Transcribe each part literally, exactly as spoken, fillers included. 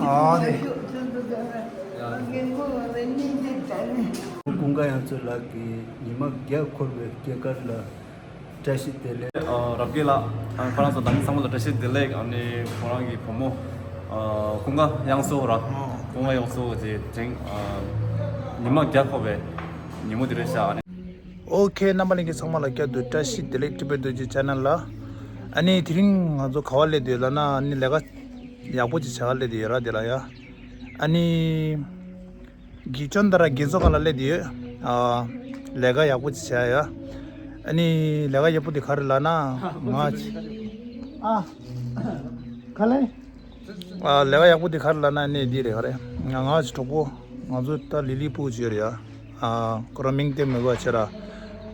ཨ་ནི། ཀུན་དགའ་དབྱངས་མཚོ་ལགས་ཀྱིས་ཉི་མ་བརྒྱ་འཁོར་བའི་སྐྱེས་སྐར་ལ་བཀྲ་ཤིས་བདེ་ལེགས། ཨ། རབ་རྒྱས་ལགས། ཨ། ཁོ་རང་ཚོ་ད་ནི་ཚང་མ་ལ་བཀྲ་ཤིས་བདེ་ལེགས། ཨ་ནི་ཁོ་རང་གི་བུ་མོ། ཨ། ཀུན་དགའ་དབྱངས་མཚོ་ར། ཀུན་དགའ་དབྱངས་མཚོ་གི་དེ་རིང་། ཨ། ཉི་མ་བརྒྱ་འཁོར་བའི་ཉིན་མོ་དེ་རེད་ཤག་ཨ་ནི། ཨོ་ཁེ། རྣམ་པ་ལྷན་རྒྱས་ཚང་མ་ལ་བསྐྱར་དུ་བཀྲ་ཤིས་བདེ་ལེགས། ཊི་བེཊ་རྡོ་རྗེ་ཆེ་ནལ་ལ། ཨ་ནི་དེ་རིང་ང་ཚོ་ག་བ་སླེབས་བསྡད་ཡོད་ལབ་ན། ཨ་ནི་ལས་ཀ་ཡག་པོ་ཅིག་བྱེད་ག་སླེབས་བསྡད་ཡོད་ར། དེ་ལ་ཡ། ཨ་ནི། གི་ཅོན་ཏ་ར་རྒན་གསོ་ཁང་ལ་སླེབས་བསྡད་ཡོད། ཨ། ལས་ཀ་ཡག་པོ་ཅིག་བྱེད་ཡ། ཨ་ནི་ལས་ཀ་ཡག་པོ་དེ་ག་རེ་ལབ་ན། ང་ཅི། ཨ། ག་ལེ། ཨ། ལས་ཀ་ཡག་པོ་དེ་ག་རེ་ལབ་ན། ཨ་ནི་འདི་རེད། ག་རེ། ང་ང་ཅི་གྲོགས་པོ། ང་ཚོ་ད་ལི་ལི་ཕུ་ཅིག་ཡོད་རེད་ཡ། ཨ། ཁོ་རང་མིང་བསྟན་མི་དགོས་པ་བྱས་ར།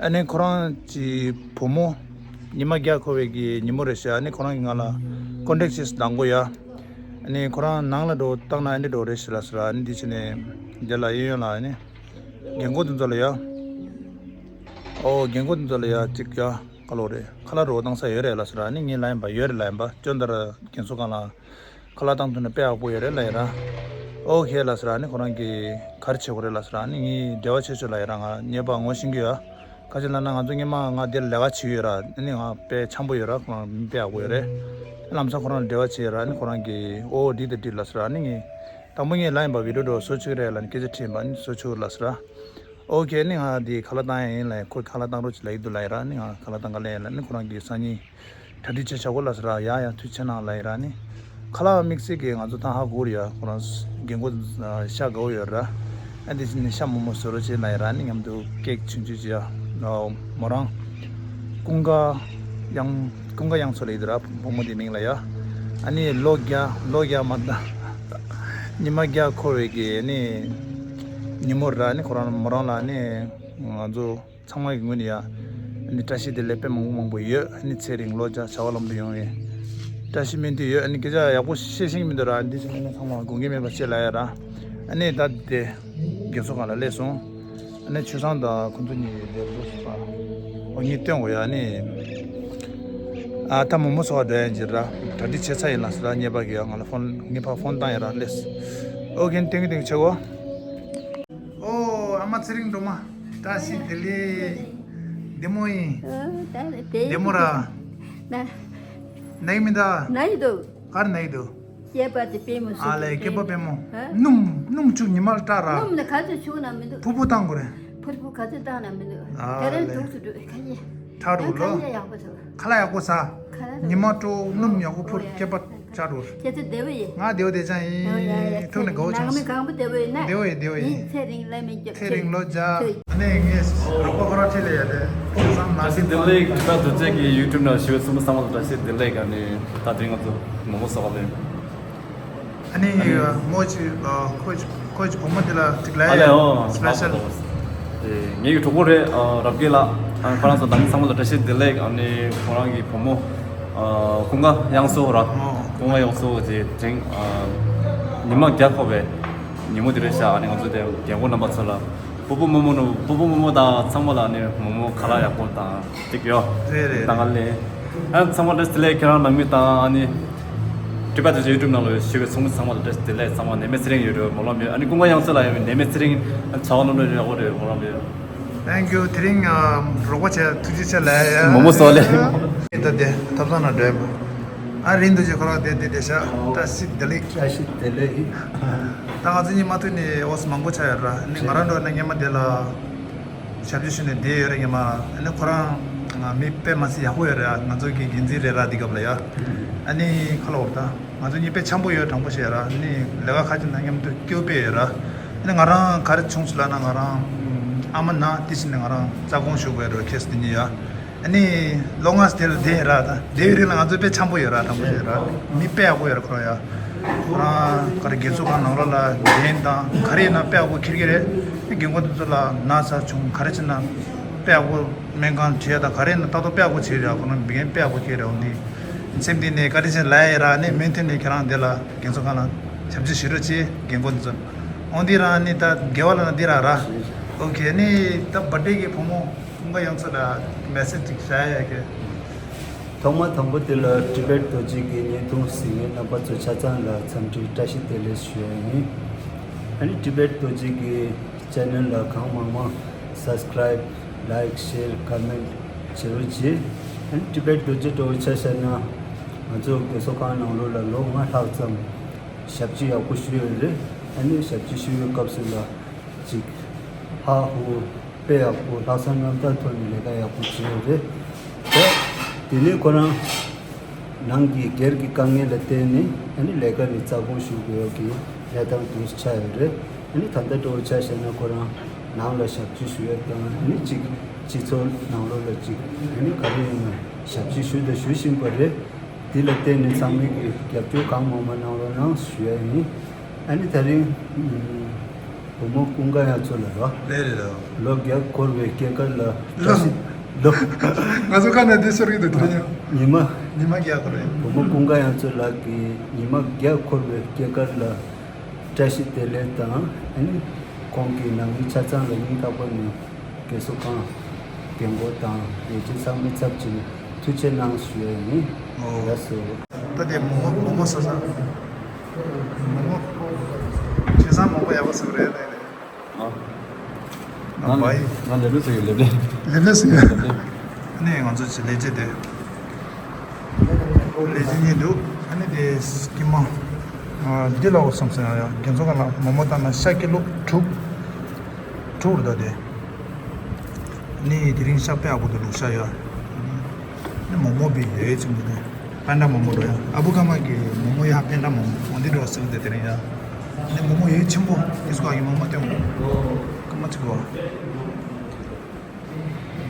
ཨ་ནི་ཁོ་རང་གི་བུ་མོ་ཉི་མ་བརྒྱ་འཁོར་བའི་གི་ཉིན་མོ་རེད་ཤག་ཨ་ནི་ཁོ་རང་གིས་ང་ལ་ཀོན་ཊེག་བྱས་སོང་། དང་པོ་ཡ། ཨ་ནི་ཁོ་རང་ནང་ལ་འགྲོ་བཏང་ན་ཨ་ནི་འགྲོ་རེད་ཤག་ལབ་སོང་ར། ཨ་ནི་འདི་བྱས་ནས་འདི་ལ་གཡས་གཡོན་ལ་ཨ་ནི་རྒན་གོག་དེ་ཚོ་ལ་ཡ། ཨོ། རྒན་གོག་དེ་ཚོ་ལ་ཡ་ཅིག་ཡ། ཁ་ལོ་རེད། ཁ་ལག་རོ་བཏང་ས་ཡོད་རེད་ལབ་སོང་ར། ཨ་ནི་ངས་ལབ་ཡིན་པ། ཡོད་རེད་ལབ་ཡིན་པ། ཅོན་ཏ་ར་རྒན་གསོ་ཁང་ལ་ཁ་ལག་བཏང་ཐུབ་ན་དཔེ་ཡག་པོ་ཡོད་རེད་ལབ་ཡིན་ར། ཨོ་ཁེ་ལབ་སོང་ར། ཨ་ནི་ཁོ་རང་གིས་ག་རེ་བྱེད་དགོས་རེད་ལབ་སོང་ར། ཨ་ནི་ངས་འབྲེལ་བ་བྱེད་ཆོག་ལབ་ཡིན་ར། ང་ཉེས་པ་ངོ་ཤེས་ཀྱི་ཡོད། ག་ཅི་ལབ་ན་ང་ཚོ་སྔོན་མ་ང་འདིར་ལས་ཀ་བྱེད་ཀྱི་ཡོད་ར། ཨ་ནི་ང་དཔེ་འཆམ་པོ་ཡོད་ར། ཁོ་རང་མི་དཔེ་ཡག་པོ་ཡོད་རེད། ལམ་སང་ཁོ་རང་འབྲེལ་བ་བྱས་ར། ཨ་ནི་ཁོ་རང་གིས་ཨོ་འགྲིག་དང་འགྲིག་ལབ་སོང་ར། ཨ་ནི་ངས་དང་པོ་ངས་ལབ་ཡིན་པ། བི་ཌིའོ་འདྲ་བཟོ་ཆོག་གི་རེད་ལབ་ནས་སྐད་ཆ་དྲིས་ཡིན་པ། ཨ་ནི་བཟོ་ཆོག་ལབ་སོང་ར། ཨོ་ཁེ། ཨ་ནི་ང་འདི་ཁ་ལག་བཏང་ཡ་ཡིན་ལབ་ཡིན། ཁོས་ཁ་ལག་བཏང་རོགས་བྱེད་ལབ་ཀྱི་འདུག་ལབ་ཡིན་ར། ཨ་ནི་ང་ཁ་ལག་བཏང་ག་སླེབས་ཡིན་ལབ། ཨ་ནི་ཁོ་རང་གིས་སང་ཉིན་གྲ་སྒྲིག་བྱས་བཞག་གོ་ལབ་སོང་ར། ཡ་ཡ། ཐུགས་རྗེ་གནང་ལབ་ཡིན་ར། ཨ་ནི་ཁ་ལག་དམིགས་བསལ་གྱི་ང་ཚོ་ད་ཧ་གོ་རེད་ཡ། ཁོ་རང་རྒན་གོག་ཤ་དགའ་བོ་ཡོད་ར། ཨ་འདི་བྱས་ནས་ཤ་མོག་མོག་བཟོ་རོགས་བྱེད་ལབ་ཡིན་ར། ཨ་ནི་མཉམ་དུ་ཀེག་ཆུང་ཆུང་ཅིག་ཡ། མོ་རང་ཀུན་དགའ་དབྱངས། ཀུན་དགའ་དབྱངས་མཚོ་ལབ་ཡོད་ར། བུ་མོ་དེའི་མིང་ལ་ཡ། ཨ་ནི་ལོ་བརྒྱ། ལོ་བརྒྱ་མ་ད། ཉི་མ་བརྒྱ་འཁོར་བའི་གི་ཨ་ནི་ཉིན་མོ་ར། ཨ་ནི་ཁོ་རང་མོ་རང་ལ་ཨ་ནི་ང་ཚོ་ཚང་མ་གི་ངོས་ནས་ཡ། ཨ་ནི་བཀྲ་ཤིས་བདེ་ལེགས་དཔེ་མང་པོ་མང་པོ་ཡོད། ཨ་ནི་ཚེ་རིང་ལོ་བརྒྱ་བྱ་བ་ལམ་དུ་ཡོང་བའི་བཀྲ་ཤིས་སྨོན་འདུན་ཡོད། ཨ་ནི་སྐད་ཆ་ཡག་པོ་བཤད་ཤེས་ཀྱི་མི་འདུག་ར། འདི་ཚོ་མི་སྣ་ཚང་མ་དགོངས་འགལ་མེད་པ་བྱེད་ལབ་ཡ་ར། ཨ་ནི་ད་དེ་རྒན་གསོ་ཁང་ལ་སླེབས་སོང་། ཨ་ནི་ཆོས་བཟང་དང་ཁོང་ཚོ་གཉིས་དེ་འདུག་ཟེར་པ། ཨོ་གཉིས་སྟོན་དགོས་ཡ། ཨ་ནི་ཨ་ད་མོག་མོག་བཟོ་བ་འགྲོ་ཡ་ཡིན་ཟེར་ར། གྲ་སྒྲིག་བྱས་ཚར་ཡིན་ལབ་ཟེར་ར། ཉེས་པ་གི་ཡ་ང་ལ་ཕོན། ངའི་ཕར་ཕོན་བཏང་ཡ་ར། སླེབས། ཨོ་རྒན་སྟོན་གི་སྟོན་གི་བྱེད་གོ། ཨོ་ཨ་མ་ཚེ་རིང་སྒྲོལ་མ། བཀྲ་ཤིས་བདེ་ལེགས། བདེ་མོ་ཡིན། ཨ་ད་བདེ་བདེ་མོ་ར། ན། ན་ཡི་མི་འདའ། ན་ཡི་འདུག་གར་ན་ཡི་འདུག་སྐྱེས་པ་དེ་པད་མོ་ཨ་ལས་སྐྱེས་པ་པད་མོ། ཨ། སྣུམ་སྣུམ་བྱུག་ཉི་མར་སྐྲ་ར། སྣུམ་ནི་ག་ཚོད་བྱུག་ན་མི་འདུག་ཕུར་བུ་བཏང་དགོས་རེད། ཕུར་བུ་ག་ཚོད་བཏང་ན་མི་འདུག་ཨ་དེ་རིང་ལས་འདུག་སུ་འགྲོ་ཁ་ཉེ། ཁྲག་རུ་ཨ་ཁ་ལོ། ཉེ་ཡག་པོ་འདུག་ཁ་ལག་ཡག་པོ་ཟ། ཁ་ལག་ཉི་མ་དྲོ་སྣུམ་ཡག་པོ་ཕུར་ཨོ་ཡ། སྐྱེས་པ་ཆགས་འགྲོ། ཁྱེད་ཚོ་བདེ་པོ་ཡིན། ང་བདེ་པོ་བདེ་ཅང་ཡིན། ཨོ་ཡ་ཡ། ཐུགས་ནས་དགའ་བོ་ནང་བྱུང་། མི་གང་པོ་བདེ་པོ་ཡིན་ན། བདེ་པོ་ཡིན། བདེ་པོ་ཡིན། ཚེ་རིང་ལས་མི་སྐྱོབ། ཚེ་རིང་ལོ་བརྒྱ། ཨ་ནི་ངས་རོགས་པ་ཁོ་རང་ཁྲིད་ལས་ཡ་དེ་ཕུགས་བསམ་ནང་བཀྲ་ཤིས་བདེ་ལེགས། དྲི་བ་དུ་ཚེ་གི་ཡུ་ཊུབ་ནང་ཞུ་བའི་སུམ་པ་ཚང་མ་ལ་བཀྲ་ཤིས་བདེ་ལེགས། ཨ་ནི་ད་དེ་རིང་ང་ཚོ་མོག་མོག་བཟོ་ག་ལེན། ཨ་ནི་མོ་ཅི་ཁོ་ཅི་ཁོ་ཅི་བུ་མོ་དེ་ལ་ཅིག་ལ་ཨ་ལས་ཡ་ཨོ་སི་པེ་ཤལ། ཨ་ངའི་གྲོགས་པོ་རེད། ཨ་རབ་རྒྱས་ལགས། ཨ་ཁོ་རང་ཚོ་ད་ནི་ཚང་མ་ལ་བཀྲ་ཤིས་བདེ་ལེགས། ཨ་ནི་ཁོ་རང་གི་བུ་མོ་ཨ་ཀུན་དགའ་དབྱངས་མཚོ་ར། ཨོ་ཀུན་དགའ་དབྱངས་མཚོ་དེ་དེ་རིང་ཨ་ཉི་མ་བརྒྱ་འཁོར་བའི་ཉིན་མོ་དེ་རེད་ཤག་ཨ་ནི་ང་ཚོ་དེ་རྒན་གོག་རྣམ་པ་ཚོ་ལ་སྤོ་བོ་རྨོ་མོ་ནོ། སྤོ་བོ་རྨོ་མོ་དང་ཚང་མ་ལ་ཨ་ནི་མོག་མོག་ཁ་ལག་ཡག་པོ་དང་ཅིག་ཡོད་རེད་རེད། ད་ག་ལེ། ཨ་ཚང་མ་བཀྲ་ཤིས་བདེ་ལེགས། ཁྱེད་རང་ནང་མི་དང་ཨ་ནི་ཊི་བེཊ་རྡོ་རྗེ་ཡུ་ཊུབ་ནང་ལ་ཞུ་བའི་ཚོགས་མི་ཚང་མ་ལ་བཀྲ་ཤིས་བདེ་ལེགས། ཚང་མ་ནད་མེད་ཚེ་རིང་ཡོད་རེད་སྨོན་ལམ་ཡོད། ཨ་ནི་ཀུན་དགའ་དབྱངས་མཚོ་ལ་ཡང་ནད་མེད་ཚེ་རིང་བྱ་བ་ལམ་འགྲོ་ཡག་པོ་རེད་སྨོན་ལམ་ཡོད། Thank you། དེ་རིང་ཨ་རོགས་པ་བྱས་ཐུགས་རྗེ་ཆེ་ལབ་ཡ། མོག་མོག་བཟོ་ལེ། ད་དེ་ཐབ་ཚང་ན་འགྲོ་ཡ། ཨ་རིང་རྡོ་རྗེ་ཁོ་རང་དེ་དེ་དེ་ཤ་བཀྲ་ཤིས་བདེ་ལེགས། བཀྲ་ཤིས་བདེ་ལེགས། ད་ང་ཚོ་གཉིས་མ་ཐུག་ནས་འོ་ཙམ་མང་པོ་ཆགས་ཡོད་ར། ཨ་ནི་ང་རང་འགྲོ་ན་སྔན་མ་དེ་ལ་ཞབས་ཕྱི་ཞུས་ནས་བསྡད་ཡོད་རེད། སྔན་མ་ཨ་ནི་ཁོ་རང་ང་མི་དཔེ་མ་སྲིད་ཡག་པོ་ཡོད་རེད། ང་ཚོ་གི་འགན་འཛིན་རེད་ར་དེ་སྐབས་ལ་ཡ། ཨ་ནི་ཁ་ལོ་བར་ད་ང་ཚོ་གཉིས་དཔེ་འཆམ་པོ་ཡོད། དྲང་པོ་བཤད་ར། ཨ་ནི་ལས་ཀ་ཁ་ཅིག་ན་མཉམ་དུ་སྐྱོད་དཔེ་ཡོད་ར། ཨ་ནི་ང་རང་ག་རེ་བྱུང་སོང་ལབ་ན་ང་རང་ཨ་མ་ན་དེ་བཞིན་ང་རང་རྩ་དགོངས་ཞུ་དགོས་རེད་ཁེ་སི་དེ་གཉིས་ཡ། ཨ་ནི་ལོ་ལྔ་དེ་ལ་བསྡད་ར། ད་བསྡད་ཡོད་རིང་ལ་ང་ཚོ་དཔེ་འཆམ་པོ་ཡོད་ར། དྲང་པོ་བཤད་ར། མི་དཔེ་ཡག་པོ་ཡོད་ར་ཁོ་རང་ཡ། ཁོ་རང་ག་རེ་རྒན་གསོ་ཁང་ནང་ལོགས་ལ་འགན་དང་ག་རེ་ཡིན་ན་དཔེ་ཡག་པོ་འཁྱེར་གྱི་རེད། རྒན་རྒོན་དེ་ཚོ་ལ་ན་ཚ་བྱུང་ག་རེ་བྱས་ན་དཔེ་ཡག་པོ་སྨན་ཁང་བྱས་དང་ག་རེ་ཡིན་ན་ལྟ་རྟོག་དཔེ་ཡག་པོ་བྱེད་ར། ཁོ་རང་འགན་དཔེ་ཡག་པོ་འཁྱེར་ར། འོང་དུས་སེམས་གཏིང་ནས་བཀའ་དྲིན་ཆེ་ལབ་ཡ་ར། ཨ་ནི་མུ་མཐུད་ནས་ཁྱེད་རང་འདི་ལ་རྒན་གསོ་ཁང་ལ་ཞབས་ཕྱི་ཞུ་རོགས་བྱེད། རྒན་རྒོན་དེ་ཚོ་འོང་དུས་ར། ཨ་ནི་ད་དགེ་བ་ལ་ན་འདི་ར་ར། ཨོ་ཁེ། ཨ་ནི་ད་བར་ཐི་ཌེ་གི་བུ་མོ་ཀུན་དགའ་དབྱངས་མཚོ་ལ་མེ་སེ་ཇི་ཅིག་བཞག་ཡ་གི། ཐོག་མ་དང་པོ་དེ་ལ་ཊི་བེཊ་རྡོ་རྗེ་གི་བརྙན་ཐུང་གཟིགས་མཁན་རྣམ་པ་ཚོ་ཆ་ཚང་ལ་འཚམས་འདྲི་བཀྲ་ཤིས་བདེ་ལེགས་ཞུ་ཡ་ཡིན། ཨ་ནི་ཊི་བེཊ་རྡོ་རྗེ་གི་ཅེ་ནལ་ལ་གང་མང་མང་སབ་སི་ཀ་རའིབ། ལའིཀ། ཤེར། ཀོ་མེན་ཊི་བྱེད་རོགས་གྱིས། ཨ་ནི་ཊི་བེཊ་རྡོ་རྗེ་འདྲ་བོ་ཆ་བཞག་ན། ང་ཚོ་རྒས་གསོ་ཁང་ནང་ལོགས་ལ་ལོ་ལྔ་ལྷག་ཙམ་ཞབས་ཕྱི་ཡག་པོ་ཞུས་ཡོད་རེད། ཨ་ནི་ཞབས་ཕྱི་ཞུ་བའི་སྐབས་སུ་ལ་ཅིག་ཧ་ཧུ་དཔེ་ཡག་པོ། ལྷག་བསམ་རྣམ་དག་ཐོག་ནས་ལས་ཀ་ཡག་པོ་བྱས་ཡོད་རེད། ད་དེ་ནས་ཁོ་རང་ནང་གི་སྒེར་གྱི་དཀའ་ངལ་ལ་བརྟེན་ནས། ཨ་ནི་ལས་ཀ་ནས་རྩ་དགོངས་ཞུ་དགོས་ཡག་གི་གནས་སྟངས་དེ་ཆགས་ཡོད་རེད། ཨ་ནི་ད་ལྟ་འདྲ་བོ་ཆ་བཞག་ན་ཁོ་རང་ནང་ལ་ཞབས་ཕྱི་ཞུ་ཡག་དང་། ཨ་ནི་ཅིག་སྤྱི་ཚོགས་ནང་ལོགས་ལ་ཅིག་ཨ་ནི་ག་རེ་ཡིན་ན་ཞབས་ཕྱི་ཞུ་དང་ཞུ་བཞིན་པ་རེད། དེ་ལ་བརྟེན་ནས་ཚང་མས་ཀྱི་རྒྱབ་སྐྱོར་གང་མང་མང་གནང་རོགས་གནང་ཞུ་ཡག་ཡིན། ཨ་ནི་ད་རིང་བུ་མོ་ཀུན་དགའ་དབྱངས་མཚོ་ལགས་རེད། ལོ་བརྒྱ་འཁོར་བའི་སྐྱེས་སྐར་ལ་བཀྲ་ཤིས་ལོ། ང་ཚོ་ཁ་ནས་འདི་ཤོར་གྱི་འདུག་དེ་རིང་ཉི་མ། ཉི་མ་བརྒྱ་འཁོར་བའི། བུ་མོ་ཀུན་དགའ་དབྱངས་མཚོ་ལགས་ཀྱི་ཉི་མ་བརྒྱ་འཁོར་བའི་སྐྱེས་སྐར་ལ་བཀྲ་ཤིས་བདེ་ལེགས་དང་། ཨ་ནི་ཁོང་གི་ནང་མི་ཆ་ཚང་ལ་སྙིང་ཐག་པ་ནས་རྒས་གསོ་ཁང་རྒན་འཁོགས་དང་ལས་བྱེད་ཚང་མའི་ཚབ་བྱས་ནས་ཐུགས་རྗེ་གནང་ཞུ་ཡག་ཡིན། ཨོ། ལགས་སོ། ད་དེ་མོག་མོག་མོག་མོག་ཟ་ས། མོག་མོག་བྱས་ཙང་མོག་མོག་ཡག་པོ་ཟ་གི་རེད། ཨ། ང་ང་ལེབ་ལེབ་ཟ་གི་ཡོད། ལེབ་ལེབ། ལེབ་ལེབ་ཟ་གི་ཡོད། ལེབ་ལེབ། ནས་ང་ཚོ་ཅི་ལས་བྱེད་དེ། ལས་བྱེད་གཉིས་འདུག་ཨ་ནི་དེ་སྐྱིད་མ། འདི་ལ་འོ་བསམ་སོང་ཡ། རྒན་གསོ་ཁང་ལ་མོག་མོག་བཏང་ན་ཤ་ཀི་ལོ་དྲུག་དྲུག་རེད་ད་དེ། ནི་དེ་རིང་ཤ་དཔེ་ཡག་པོ་འདུག་ལུག་ཤ་ཡ། ནི་མོག་མོག་པའི་ཡོད་ཅིག་མི་འདུག་པན་ཌ་མོག་མོག་འགྲོ་ཡ། ཨ་བུ་ཀ་མ་གི་མོག་མོག་ཡ། པན་ཌ་མོག་མོག་འོ་འདི་འགྲོ་ཟེར་གི་འདུག་དེ་རིང་ཡ། ནི་མོག་མོག་ཡོད་ཆེན་པོ། ཨིས་ཀོ་ཨ་གི་མོག་མོག་སྟོན། ཀ་མ་ཅིག་གོ།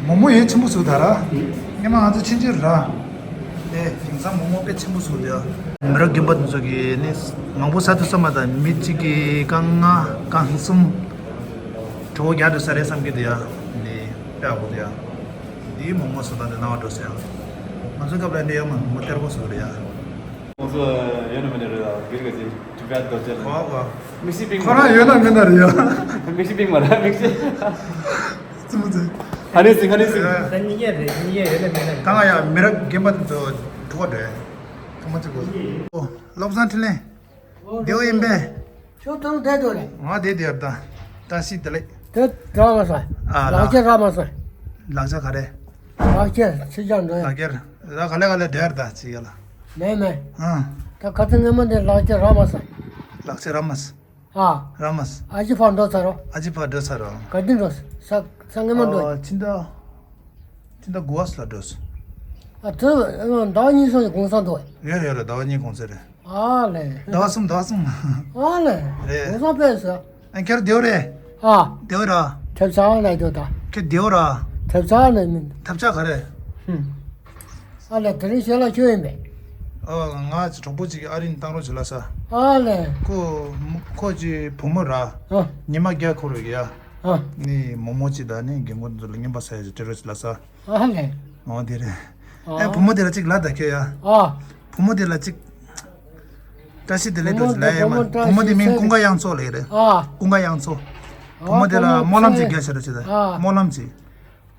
མོག་མོག་ཡོད་ཆེན་པོ་ཟིག་ད་ར། སྔོན་མ་ང་ཚོ་ཕྱིན་ཆད་ར། ཨེ་དེང་སང་མོག་མོག་དཔེ་ཆེན་པོ་ཟིག་འདུག་ཡ། མི་རབས་རྒན་པ་དེ་ཚོ་གིས་ནི་མང་པོ་ཟ་ཐུབ་ས་མ་རེད། མི་གཅིག་གིས་རྐང་ལྔ་རྐང་གསུམ་གྲོད་ཁོག་རྒྱགས་འགྲོ་ས་རེད་བསམ་གི་འདུག་ཡ། ནི་དཔེ་ཡག་པོ་འདུག་ཡ། འདིའི་མོག་མོག་ཟ་སྟངས་དེ་རྣ་བར་འགྲོ་སོང་ཡ། ང་ཚོ་སྐབས་ལ་འདི་ཡོད་མ། མོག་མོག་སྟེར་པོ་ཟིག་རེད་ཡ། ང་ཚོ་ཡོད་ན་མེད་ན་རེད་ཡ། གིར་ག་ཅིག་ཊི་བེཊ་རྡོ་རྗེ་ལ། གོ་གོ། དམིགས་བསལ་པིང་ཁོ་རང་ཡོད་ན་མེད་ན་རེད་ཡ། དམིགས་བསལ་པིང་མ་རེད། དམིགས་བསལ། ཙི་མོ་ཙི། ཧ་ནི་སིང་། ཧ་ནི་སིང་། ད་ནི་ཡ་རེད། ནི་ཡ་ཡོད་ན་མེད་ན་རེད། ད་ང་ཡ་མི་རབས་རྒན་པ་དེ་ཚོ་ཐུག་ག་འགྲོ་ཡ། ཐུག་མ་ཙི་གོ། ཨོ། བློ་བཟང་འཕྲིན་ལས། བདེ་པོ་ཡིན་པས། ཁྱོད་ཐུག་བསྡད་འདུག་རེད། ང་བསྡད་བསྡད་ཡོད་ད། བཀྲ་ཤིས་བདེ་ལེགས། དེ་གྲ་མ་སོང་། ཨ་ལག་ལག་ཁྱེར་རག་མ་སོང་། ལག་ཆ་ག་རེ། ལག་ཁྱེར་ཕྱི་རྒྱག་འགྲོ་ཡ། ལག་ཁྱེར་ད་ག་ལེ་ག་ལེ་བསྡད་ཡོད་ད་ཅི་ཡ་ལ། མེད་མེད། ཨ། ད་ཁ་ཚ་སྔོན་མ་འདི་ལག་ཁྱེར་རག་མ་སོང་། ལག་ཆ་རག་མ་སོང་། ཨ། རག་མ་སོང་། ཨ་ཅི་ཕར་འགྲོ་ཚར་རོ། ཨ་ཅི་ཕར་འགྲོ་ཚར་རོ། ག་དུས་འགྲོ། ས་ས་སྔོན་མ་འགྲོ། ཨ་ཕྱི་ཟླ། ཕྱི་ཟླ་དགུ་པ་ལ་འགྲོ་སོང་། ཨ་དུ་ཟླ་བ་གཉིས་གསུམ་གོང་ས་འགྲོ། ཡོད་རེད་ཡོད་རེད། ཟླ་བ་གཉིས་གོང་ས་རེད། ཨ་ལེ། ཟླ་བ་གསུམ་ཟླ་བ་གསུམ། ཨ་ལེ། རེད། གོང་ས་དཔེ་ཟེར། ཨ་ཁྱེད་བདེ་པོ་རེད། ཨ། བདེ་པོ་ར། ཐབས་ཆག་ལ་འགྲོ་ད། ཁྱེད་བདེ་པོ་ར། ཐབས་ཆག་ནས་མིན། ཐབས་ཆག་ག་རེ། ཧུམ། ཨ་ལེ་དེ་རིང་ཞལ་ལག་མཆོད་ཡིན་པས། ཨོ་ང་ཅི་གྲོགས་པོ་ཅིག་གིས་ཨ་རིར་བཏང་རོགས་བྱེད་ལབ་ས། ཨ་ལེ། ཁོ་ཁོ་ཅི་བུ་མོ་ར། ཨ། ཉི་མ་བརྒྱ་འཁོར་བའི་ཡ། ཨ། ནི་མོག་མོག་ཅིག་དང་ནི་རྒན་རྒོན་ཚོ་ལ་རྔན་པ་ཟ་ཡ་ཅིག་སྤྲད་རོགས་བྱེད་ལབ་ས། ཨ་ལེ། ཨོ་དེ་རེད། ཨ། ཨེ་བུ་མོ་དེ་ལ་ཅིག་ལབ་ད་ཁྱོད་ཡ། ཨ། བུ་མོ་དེ་ལ་ཅིག་བཀྲ་ཤིས་བདེ་ལེགས་འགྲོ་ལབ་ཡ་མ། བུ་མོ་དེ་མིང་ཀུན་དགའ་དབྱངས་མཚོ་ལབ་ཡ་རེད། ཨ། ཀུན་དགའ་དབྱངས་མཚོ། བུ་མོ་དེ་ལ་སྨོན་ལམ་ཅིག་རྒྱག་ཤེས་རོགས་བྱེད་ད། ཨ། སྨོན་ལམ་ཅིག་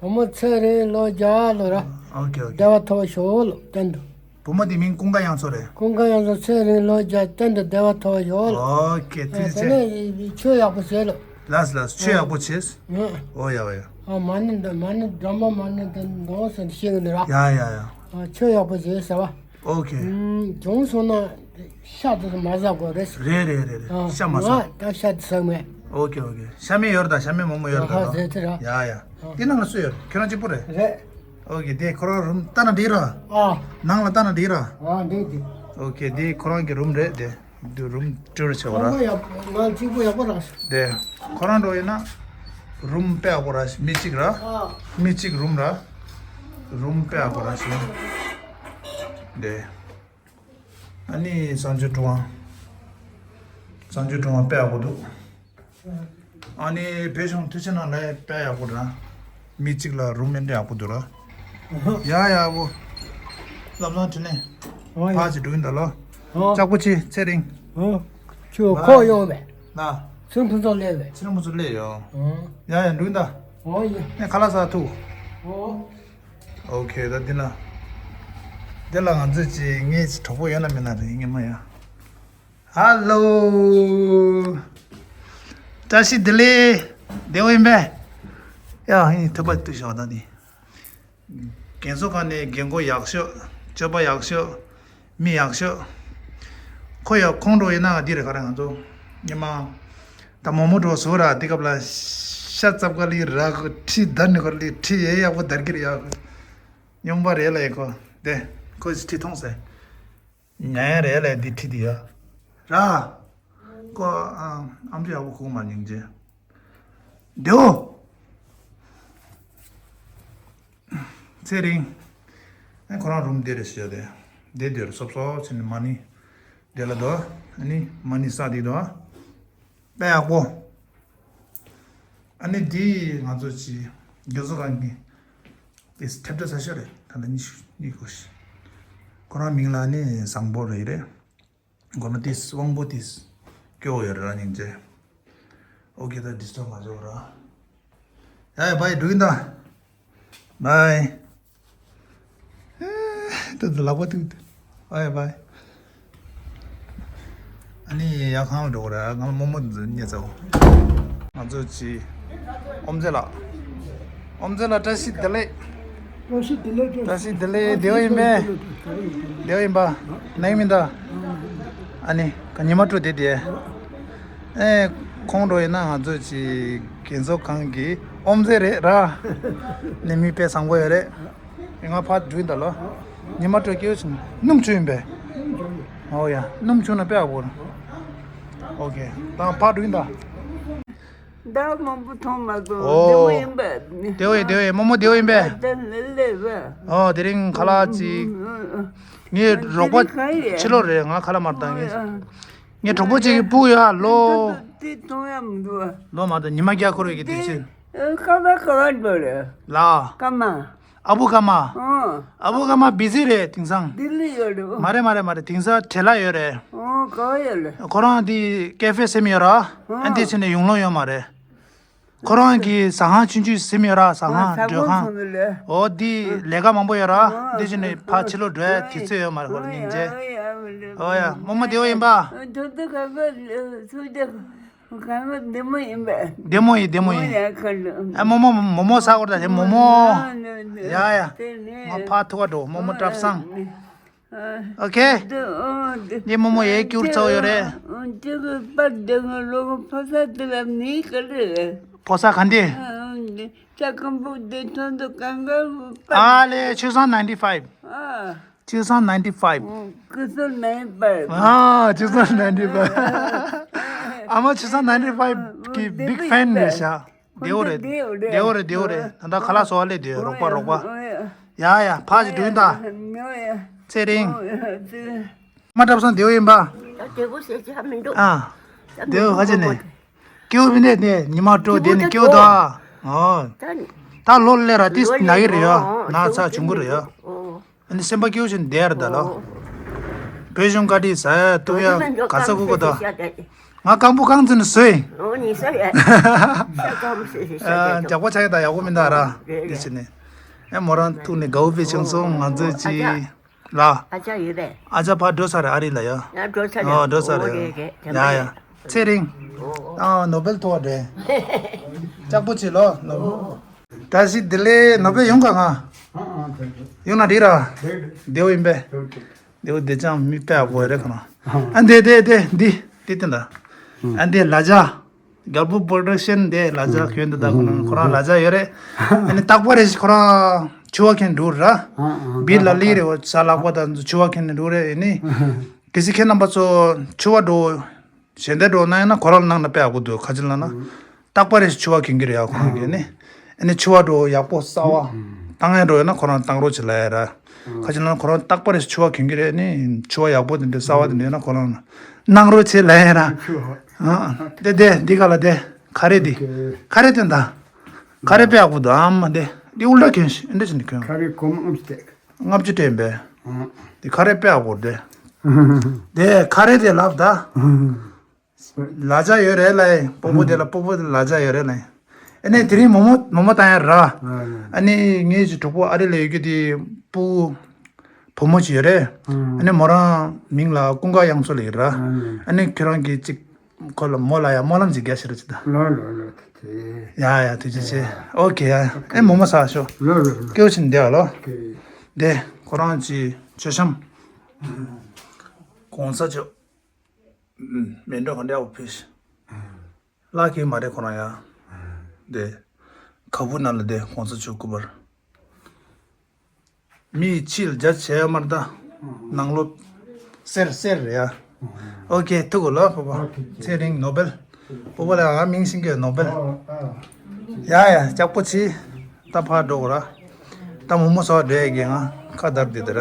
བུ་མོ་ཚེ་རིང་ལོ་བརྒྱ་ལོ་ར། ཨོ་ཀེ་ཨོ་ཀེ། བདེ་བ་ཐོབ་ཤོག་ལོ་གཏན་དུ། བུ་མོ་དེ་མིང་ཀུན་དགའ་དབྱངས་མཚོ་རེད། ཀུན་དགའ་དབྱངས་མཚོ་ཚེ་རིང་ལོ་བརྒྱ་གཏན་དུ་བདེ་བ་ཐོབ་ཤོག་ལོ། ཨོ་ཀེ་ཐུགས་རྗེ་ཆེ། དེ་ནས་ཆོས་ཡག་པོ་བྱེད་ལོ། ལགས་ལགས་ཆོས་ཡག་པོ་བྱེད། ཨོ་ཡ་ཡ། ཨ་མ་ཎི་འདི་མ་ཎི་སྒྲོལ་མ་མ་ཎི་འདི་འདོན་ཟེར་ཤེས་གི་འདུག་ར། ཡ་ཡ་ཡ། ཨ་ཆོས་ཡག་པོ་བྱེད་ཟེར་བ། ཨོ་ཀེ། ཨུམ། བྱུང་སོང་ན་ཤ་དེ་ཚོ་མ་ཟ་དགོས་རེད། རེད་རེད་རེད་རེད། ཨ་ཤ་མ་ཟ། ང་ད་ཤ་དེ་ཟ་མེད། ཨོ་ཀེ་ཨོ་ཀེ། ཤ་མེད་ཡོད་རེད་ད། ཤ་མེད་མོག་མོག་ཡོད་རེད་ད། ཨ་ཟེར་ཚེ་ར། ཡ་ཡ། ཨ་དེ་ནང་ལ་སུ་ཡོད། ཁྱོད་རང་གཅིག་པུ་རེད། རེད། ཨོ་ཀེ། དེ་ཁོ་རང་རུམ་ལྟ་ན་འགྲིག་ར། ཨ། ནང་ལ་ལྟ་ན་འགྲིག་ར། ཨ་འགྲིག་འགྲིག་ཨོ་ཀེ། དེ་ཁོ་རང་གི་རུམ་རེད་དེ། དེ་རུམ་སྤྲོད་རེ་བྱེད་དགོས་ར། ང་གཅིག་པུ་ཡག་པོ་ར། དེ་ཁོ་རང་འགྲོ་ཡིན་ན་རུམ་དཔེ་ཡག་པོ་ར། མི་གཅིག་ར། ཨ། མི་གཅིག་རུམ་ར། རུམ་དཔེ་ཡག་པོ་ར་ཞིག་དེ། ཨ་ནི་གསང་སྤྱོད་གྲུབ་དབང་། གསང་སྤྱོད་གྲུབ་དབང་དཔེ་ཡག་པོ་འདུག་ཨ་ནི་བོད་གཞུང་འཐུས་ཆེན་ནང་ལ་དཔེ་ཡག་པོ་ར། མི་གཅིག་ལ་རུམ་མེད་འདྲ་ཡག་པོ་འདུག་ར། ཡ་ཡག་པོ། བློ་བཟང་འཕྲིན་ལས། ཨོ་ཡ། ཕར་ཅིག་འགྲོ་གི་ཡིན་ད་ལོ། ཨོ། ལྕགས་པོ་ཆེ་ཚེ་རིང་། ཨོ། ཁྱོད་ཁོག་ཡོང་བས། ན། ཚུར་ཕུན་ཚོགས་སླེབས་བས། ཚུར་ཕུན་ཚོགས་སླེབས་ཡོང་། ཨོ། ཡ་ཡ་འགྲོ་གི་ཡིན་ད། ཨོ་ཡ། ནས་ཁ་ལག་ཟ་ཐུག་ཨོ། ཨོ་ཁེ། ད་འདི་ན། དེ་ལ་ང་ཚོས་ཅིག་ངའི་གྲོགས་པོ་ཡོད་ན་མེད་ན་རེད། ངས་མ་ཡ། ཧ་ལོ། བཀྲ་ཤིས་བདེ་ལེགས། བདེ་པོ་ཡིན་པས། ཡ་ཧི་ཐུབ་པ་ཏུ་ཞོག་ད་དེ། རྒན་གསོ་ཁང་ནས་རྒན་གོག་ཡག་ཤོས། སྤྱོད་པ་ཡག་ཤོས། མི་ཡག་ཤོས། ཁོ་ཡ་ཁོང་ཁྲོ་ཡིན་ན་འདི་རེད། ག་རེ་ང་ཚོ་ཉི་མ་ད་མོག་མོག་འགྲོ་བཟོ་ར། འདི་སྐབས་ལ་ཤ་ཚབ་ག་ལི་ར་གི་ཁྲི་དར་ནི་ག་ལི་ཁྲི་ཡེ་ཡག་པོ་དར་གི་རེད་ཡ། ཉུང་པ་རེད་ལ་ཡེ་ཁོ་དེ། ཁོ་ཁྲི་མཐོང་ཟེར། ཉན་ཡ་རེད་ལ་འདི་ཁྲི་དེ་ཡ། ར། ཁོ་ཨ་ཨམ་ཅོག་ཡག་པོ་གོ་མ་མྱོང་རྗེས། དེའོ། ཚེ་རིང་། ཨ་ཁོ་རང་རུམ་དེ་རེད་ཟེར་དེ། དེ་དེར་སོབ་སོབ་ཕྱིན་ནས་མ་ཎི་དེ་ལ་དོ། ཨ་ནི་མ་ཎི་ས་དེ་དོ། དཔེ་ཡག་པོ། ཨ་ནི་དེ་ང་ཚོ་ཅི་རྒན་གསོ་ཁང་གི་དེ་ཐེབས་རྩ་ས་ཤོ་རེད། ད་ལྟ་ཉི་ཤུ་ཉི་དགུ་ཤི། ཁོ་རང་མིང་ལ་ནི་བཟང་པོ་རེད་རེད། གོ་ན་ཏིས་དབང་པོ་ཏིས་སྐྱོ་བོ་ཡོད་ར་སྙིང་རྗེ། ཨོ་ཁེ་ད་ཌིས་ཊརབ་མ་བྱོས་ར། ཡ་ཡ་བའི་འགྲོ་གིན་ད། བའི། ད་ད་ལག་པ་ཐུག་ད། བའི་བའི། ཨ་ནི་ཡ་ཁང་ལ་འགྲོ་ར། ང་ལ་རྨོ་མོ་ཉེ་ཚ་བོ། ང་ཚོ་ཅི། ཨོམ་ཛེ་ལགས། ཨོམ་ཛེ་ལགས་བཀྲ་ཤིས་བདེ་ལེགས། བཀྲ་ཤིས་བདེ་ལེགས། བཀྲ་ཤིས་བདེ་ལེགས། བདེ་པོ་ཡིན་པས། བདེ་པོ་ཡིན་པ། ནང་མི་འདའ། ཨ་ནི་ཉི་མ་དྲོ་དེ་དེ། ཨེ། ཁོང་འགྲོ་ཡིན་ན་ང་ཚོ་ཅི་རྒན་གསོ་ཁང་གི་ཨོམ་ཛེ་རེད་ར། ནི་མི་དཔེ་བཟང་པོ་ཡོད་རེད། ང་ཕར་འགྲོ་ཡིན་ད་ལོ། ཉི་མ་དྲོ་སྐྱེ་བོ་ཆུང་སྣུམ་ཆུ་ཡིན་པས། ཨོ་ཡ་སྣུམ་ཆུ་ན་དཔེ་ཨ་བོར། ཨོ་ཁེ། ད་ཕར་འགྲོ་ཡིན་ད། ཟླ་མང་པོ་མཐོང་མ་སོང་། ཨོ། བདེ་པོ་ཡིན་པས། བདེ་པོ་ཡིན། བདེ་པོ་ཡིན། རྨོ་མོ་བདེ་པོ་ཡིན་པས། ད་ལེ་ལེ་བ། ཨོ་དེ་རིང་ཁ་ལག་ཅིག་ངའི་རོགས་པ་ཕྱི་ལོགས་རེད། ང་ཁ་ལག་མར་བཏང་། ངའི་ངའི་གྲོགས་པོ་ཅིག་གི་སྤུ་ཡ་ལོ། དེ་མཐོང་ཡ་མི་འདུག་ལོ་མ་དང་ཉི་མ་རྒྱག་ཁོ་རེ་གི་དེ་ཕྱིན། ཁ་ལག་ག་བ་འགྲོ་རེད། ལ། ཀ་མ། ཨ་བུ་ཀ་མ། ཨོ། ཨ་བུ་ཀ་མ་བི་ཟི་རེད་དེང་སང་། ལྡི་ལི་ཡོད་རེད། མ་རེད་མ་རེད་མ་རེད། དེང་སང་བྲེལ་ལ་ཡོད་རེད། ཨོ་ག་བ་ཡོད་རེད། ཁོ་རང་དེ་ཀེ་ཧྥེ་སེམས་ཡོད་ར། ཨ་འདི་ཕྱིན་ནས་ཡོང་ལོང་ཡོད་མ་རེད། ཁོ་རང་གི་ཟ་ཁང་ཆུང་ཆུང་ཟིན་ཡོད་ར། ཟ་ཁང་སྒྲོལ་ཁང་། འོ་འདི་ལས་ཀ་མང་པོ་ཡོད་ར། འདི་ཕྱིན་ནས་ཕར་ཕྱི་ལོགས་འགྲོ་ཡ་དུས་ཚོད་ཡོད་མ་རེད། ཁོ་རང་སྙིང་རྗེ། ཨོ་ཡ་རྨོ་མོ་བདེ་པོ་ཡིན་པ། བདེ་མོ་ཡིན། བདེ་མོ་ཡིན། ཨ་རྨོ་མོ་མོག་མོག་ཟ་དགོས་ད། དེ་མོག་མོག་ཡ་ཡ། ང་ཕར་ཐུག་ག་འགྲོ། རྨོ་མོ་བཀྲ་བཟང་། ཨོ་ཁེ། འདི་མོག་མོག་ཡས་སྐྱུར་ཚོགས་ཡོད་རེད། ཕོ་ས་ག་འདི། ཨ་ལེ་ཆུ་སྲང་ninety five། ཆུ་སྲང་ninety five། ཨ་ཆུ་སྲང་ninety five། ཨ་མ་ཆུ་སྲང་ninety five་གི་big fan་རེད་ཤག་བདེ་པོ་རེད། བདེ་པོ་རེད། བདེ་པོ་རེད། ད་ལྟ་ཁ་ལག་བཟོ་བ་སླེབས་བསྡད་ཡོད། རོགས་པ་རོགས་པ། ཡ་ཡ་ཕར་ཅིག་འགྲོ་ཡིན་ད། ཚེ་རིང་། མ་བཀྲ་བཟང་བདེ་པོ་ཡིན་པ། ད་བདེ་པོ་ཟེར་ཅི་ཧ་མི་འདུག་ཨ། ད་བདེ་པོ་ཧ་ཅང་ནས། སྐྱེ་བོ་མི་འདས་ནས་ཉི་མ་དྲོ་དེ་ནས་སྐྱེ་བོ་དང་། ཨོ། ད་ལོ་ལས་ར་ཏིས་ན་གི་རེད་ཡ། ན་ཚ་བྱུང་གི་རེད་ཡ། ཨོ། ཨ་ནི་སེམས་པ་སྐྱིད་པོ་བྱས་ནས་བསྡད་ར་ད་ལོ། བོད་གཞུང་བཀའ་ཁྲིད་ཟ་ཡ་བཏུང་ཡ་ག་ས་གུ་གུ་ད། ང་རྐང་པ་རྐང་འཛིན་ནས་ཟོས། ཨོ་ནི་ཟ་ཡ། ས་རྐང་པ་ཟོས་ཟོས་ཟ་ཡ། ཨ་ཇག་པོ་ཆགས་ཡ་ད་ཡག་པོ་མི་འདུག་ར། རེད་དེ་རེད། བྱས་ནས། ཨེ་མོ་རང་ཐུག་ནས་དགའ་བོ་དཔེ་བྱུང་སོང་ང་ཚོའི་ཨ་ཅག་ཅི། ལ། ཨ་ཅག་ཡོད་པས། ཨ་ཅག་ཕར་འགྲོ་ས་རེད། ཨ་རི་ལ་ཡ། ཡ་འགྲོ་ས་རེད། ཨོ་འགྲོ་ས་རེད། ཨོ་རེད་རེད། ཡ་ཡ། ཚེ་རིང་། ཨ་ནོ་བེལ་ཐོག་རེད། ལྕགས་པོ་ཆེ་ལོ་ནོ་བེལ། བཀྲ་ཤིས་བདེ་ལེགས། ནོ་བེལ་ཡོང་ག་ང་། ཡོང་ན་འགྲིག་ར། བདེ་པོ་ཡིན་པས། བདེ་པོ་བདེ་ཅང་མི་དཔེ་ཡག་པོ་རེད་ཁོ་ན། ཨ་འདི་འདི་འདི་འདི་འདི་དེ་འདྲ། ཨ་འདི་ལ་ཇ། རྒྱལ་པོ་པོ་རོ་ཌག་ཤན་དེ་ལ་ཇ་ཁྱོན་དུ་ད་ཁོ་རང་ཁོ་རང་ལ་ཇ་ཡོད་རེད། ཨ་ནི་རྟག་པར་རེ་ཞིག་ཁོ་རང་ཕྱུ་པ་ཁྱེར་འགྲོ་ར། བི་ལ་ལི་རེད་བ། ས་ལག་པ་དང་ཕྱུ་པ་ཁྱེར་ནས་འགྲོ་རེད། ཨ་ནི་གལ་སྲིད་ཁྱེད་རྣམ་པ་ཚོ་ཕྱུ་པ་འགྲོ་ཞལ་འདེབས་འགྲོ་གནང་ཡིན་ན་ཁོ་རང་ལ་གནང་ན་དཔེ་ཡག་པོ་འདུག་ག་ཅི་ལབ་ན་རྟག་པར་རེ་ཞིག་ཕྱུ་པ་ཁྱེར་གྱི་རེད་ཡ། ཁོ་རང་གིས་ཨ་ནི་ཨ་ནི་ཕྱུ་པ་འགྲོ་ཡག་པོ་གསར་པ་བཏང་ཡ་འགྲོ་ཡོད་ན་ཁོ་རང་བཏང་རོགས་བྱེད་ལབ་ཡ་ར། ག་ཅི་ལབ་ན་ཁོ་རང་རྟག་པར་རེ་ཕྱུ་པ་གྱོན་གྱི་རེད། ནི་ཕྱུ་པ་ཡག་པོ་དེ་འདྲ་གསར་པ་དེ་འདྲ་ཡོད་ན་ཁོ་རང་གནང་རོགས་བྱེད་ལབ་ཡ་ར། ཨ་དེ་དེ་འདི་ག་ལ་དེ་ཁ་རས་འདི། ཁ་རས་དེ་འདྲ། ཁ་རས་དཔེ་ཡག་པོ་འདུག་ཨ་མ་དེ་འདི་ཨུལ་ཏྲ་གྱོན་ཤིག་འདི་བྱས་ནས་གྱོན། ཁ་རས་གོང་མ་ལྔ་བཅུ་སྟེར། ལྔ་བཅུ་སྟེར་ཡིན་པས། དེ་ཁ་རས་དཔེ་ཡག་པོ་རེད། དེ་ཁ་རས་དེ་ལབ་ད། ལ་ཇ་ཡོད་རེད་ལ། སྤོ་བོ་དེ་ལ་སྤོ་བོ་དེ་ལ་ཇ་ཡོད་རེད་ལ། ཨ་ནི་དེ་རིང་མོག་མོག་མོག་མོག་བཏང་ཡ་ར། ཨ་ནི་ངའི་གྲོགས་པོ་ཨ་རི་ལ་ཡོད་རྒྱུ་དེ་སྤུ་གུ་ བུ་མོ་ཅིག་ཡོད་རེད། ཨ་ནི་མོ་རང་མིང་ལ་ཀུན་དགའ་དབྱངས་མཚོ་ལབ་ཡོད་ར། ཨ་ནི་ཁྱོད་རང་གིས་ཅིག་ཁོ་ལ་མོ་ལ་ཡ་སྨོན་ལམ་ཅིག་རྒྱག་ཤེས་ར་ཅིག་ད། ལོ་ལོ་ལོ་དེ། ཡ་ཡ་ཐུགས་རྗེ་ཆེ། ཨོ་ཁེ་ཡ། ཨེ་མོ་མོ་ས་ཤོ། ལོ་ལོ་ལོ། སྐྱོ་ཆེན་བསྡད་ལོ། དེ་ཁོ་རང་ཅིག་མཆོད་བཤམས། གོང་ས་མཆོག་མེ་འདྲ་ག་འདྲ་བ་ཕེ་ཤི། ལག་གི་མ་རེད་ཁོ་རང་ཡ། དེ། ཁ་བུ་ན་ལ་དེ་གོང་ས་མཆོག་སྐུ་པར། མི་ཕྱིར་རྒྱ་ཆེ་མར་ད། ནང་ལོ། སེར་སེར་རེད་ཡ། ཨོ་ཁེ་ཐུག་གོ་ལོ་པོ་པོ། ཚེ་རིང་ནོ་བེལ། པོ་པོ་ལ་ཨ་མིང་ཤིང་གི་ནོ་བེལ། ཡ་ཡ་ལྕགས་པོ་ཆེ། ད་ཕར་འགྲོ་གོ་ར། ད་མོ་མོ་ས་བ་འགྲོ་ཡ་གི་ང་ཁ་བརྡར་དེ་དེ་ར།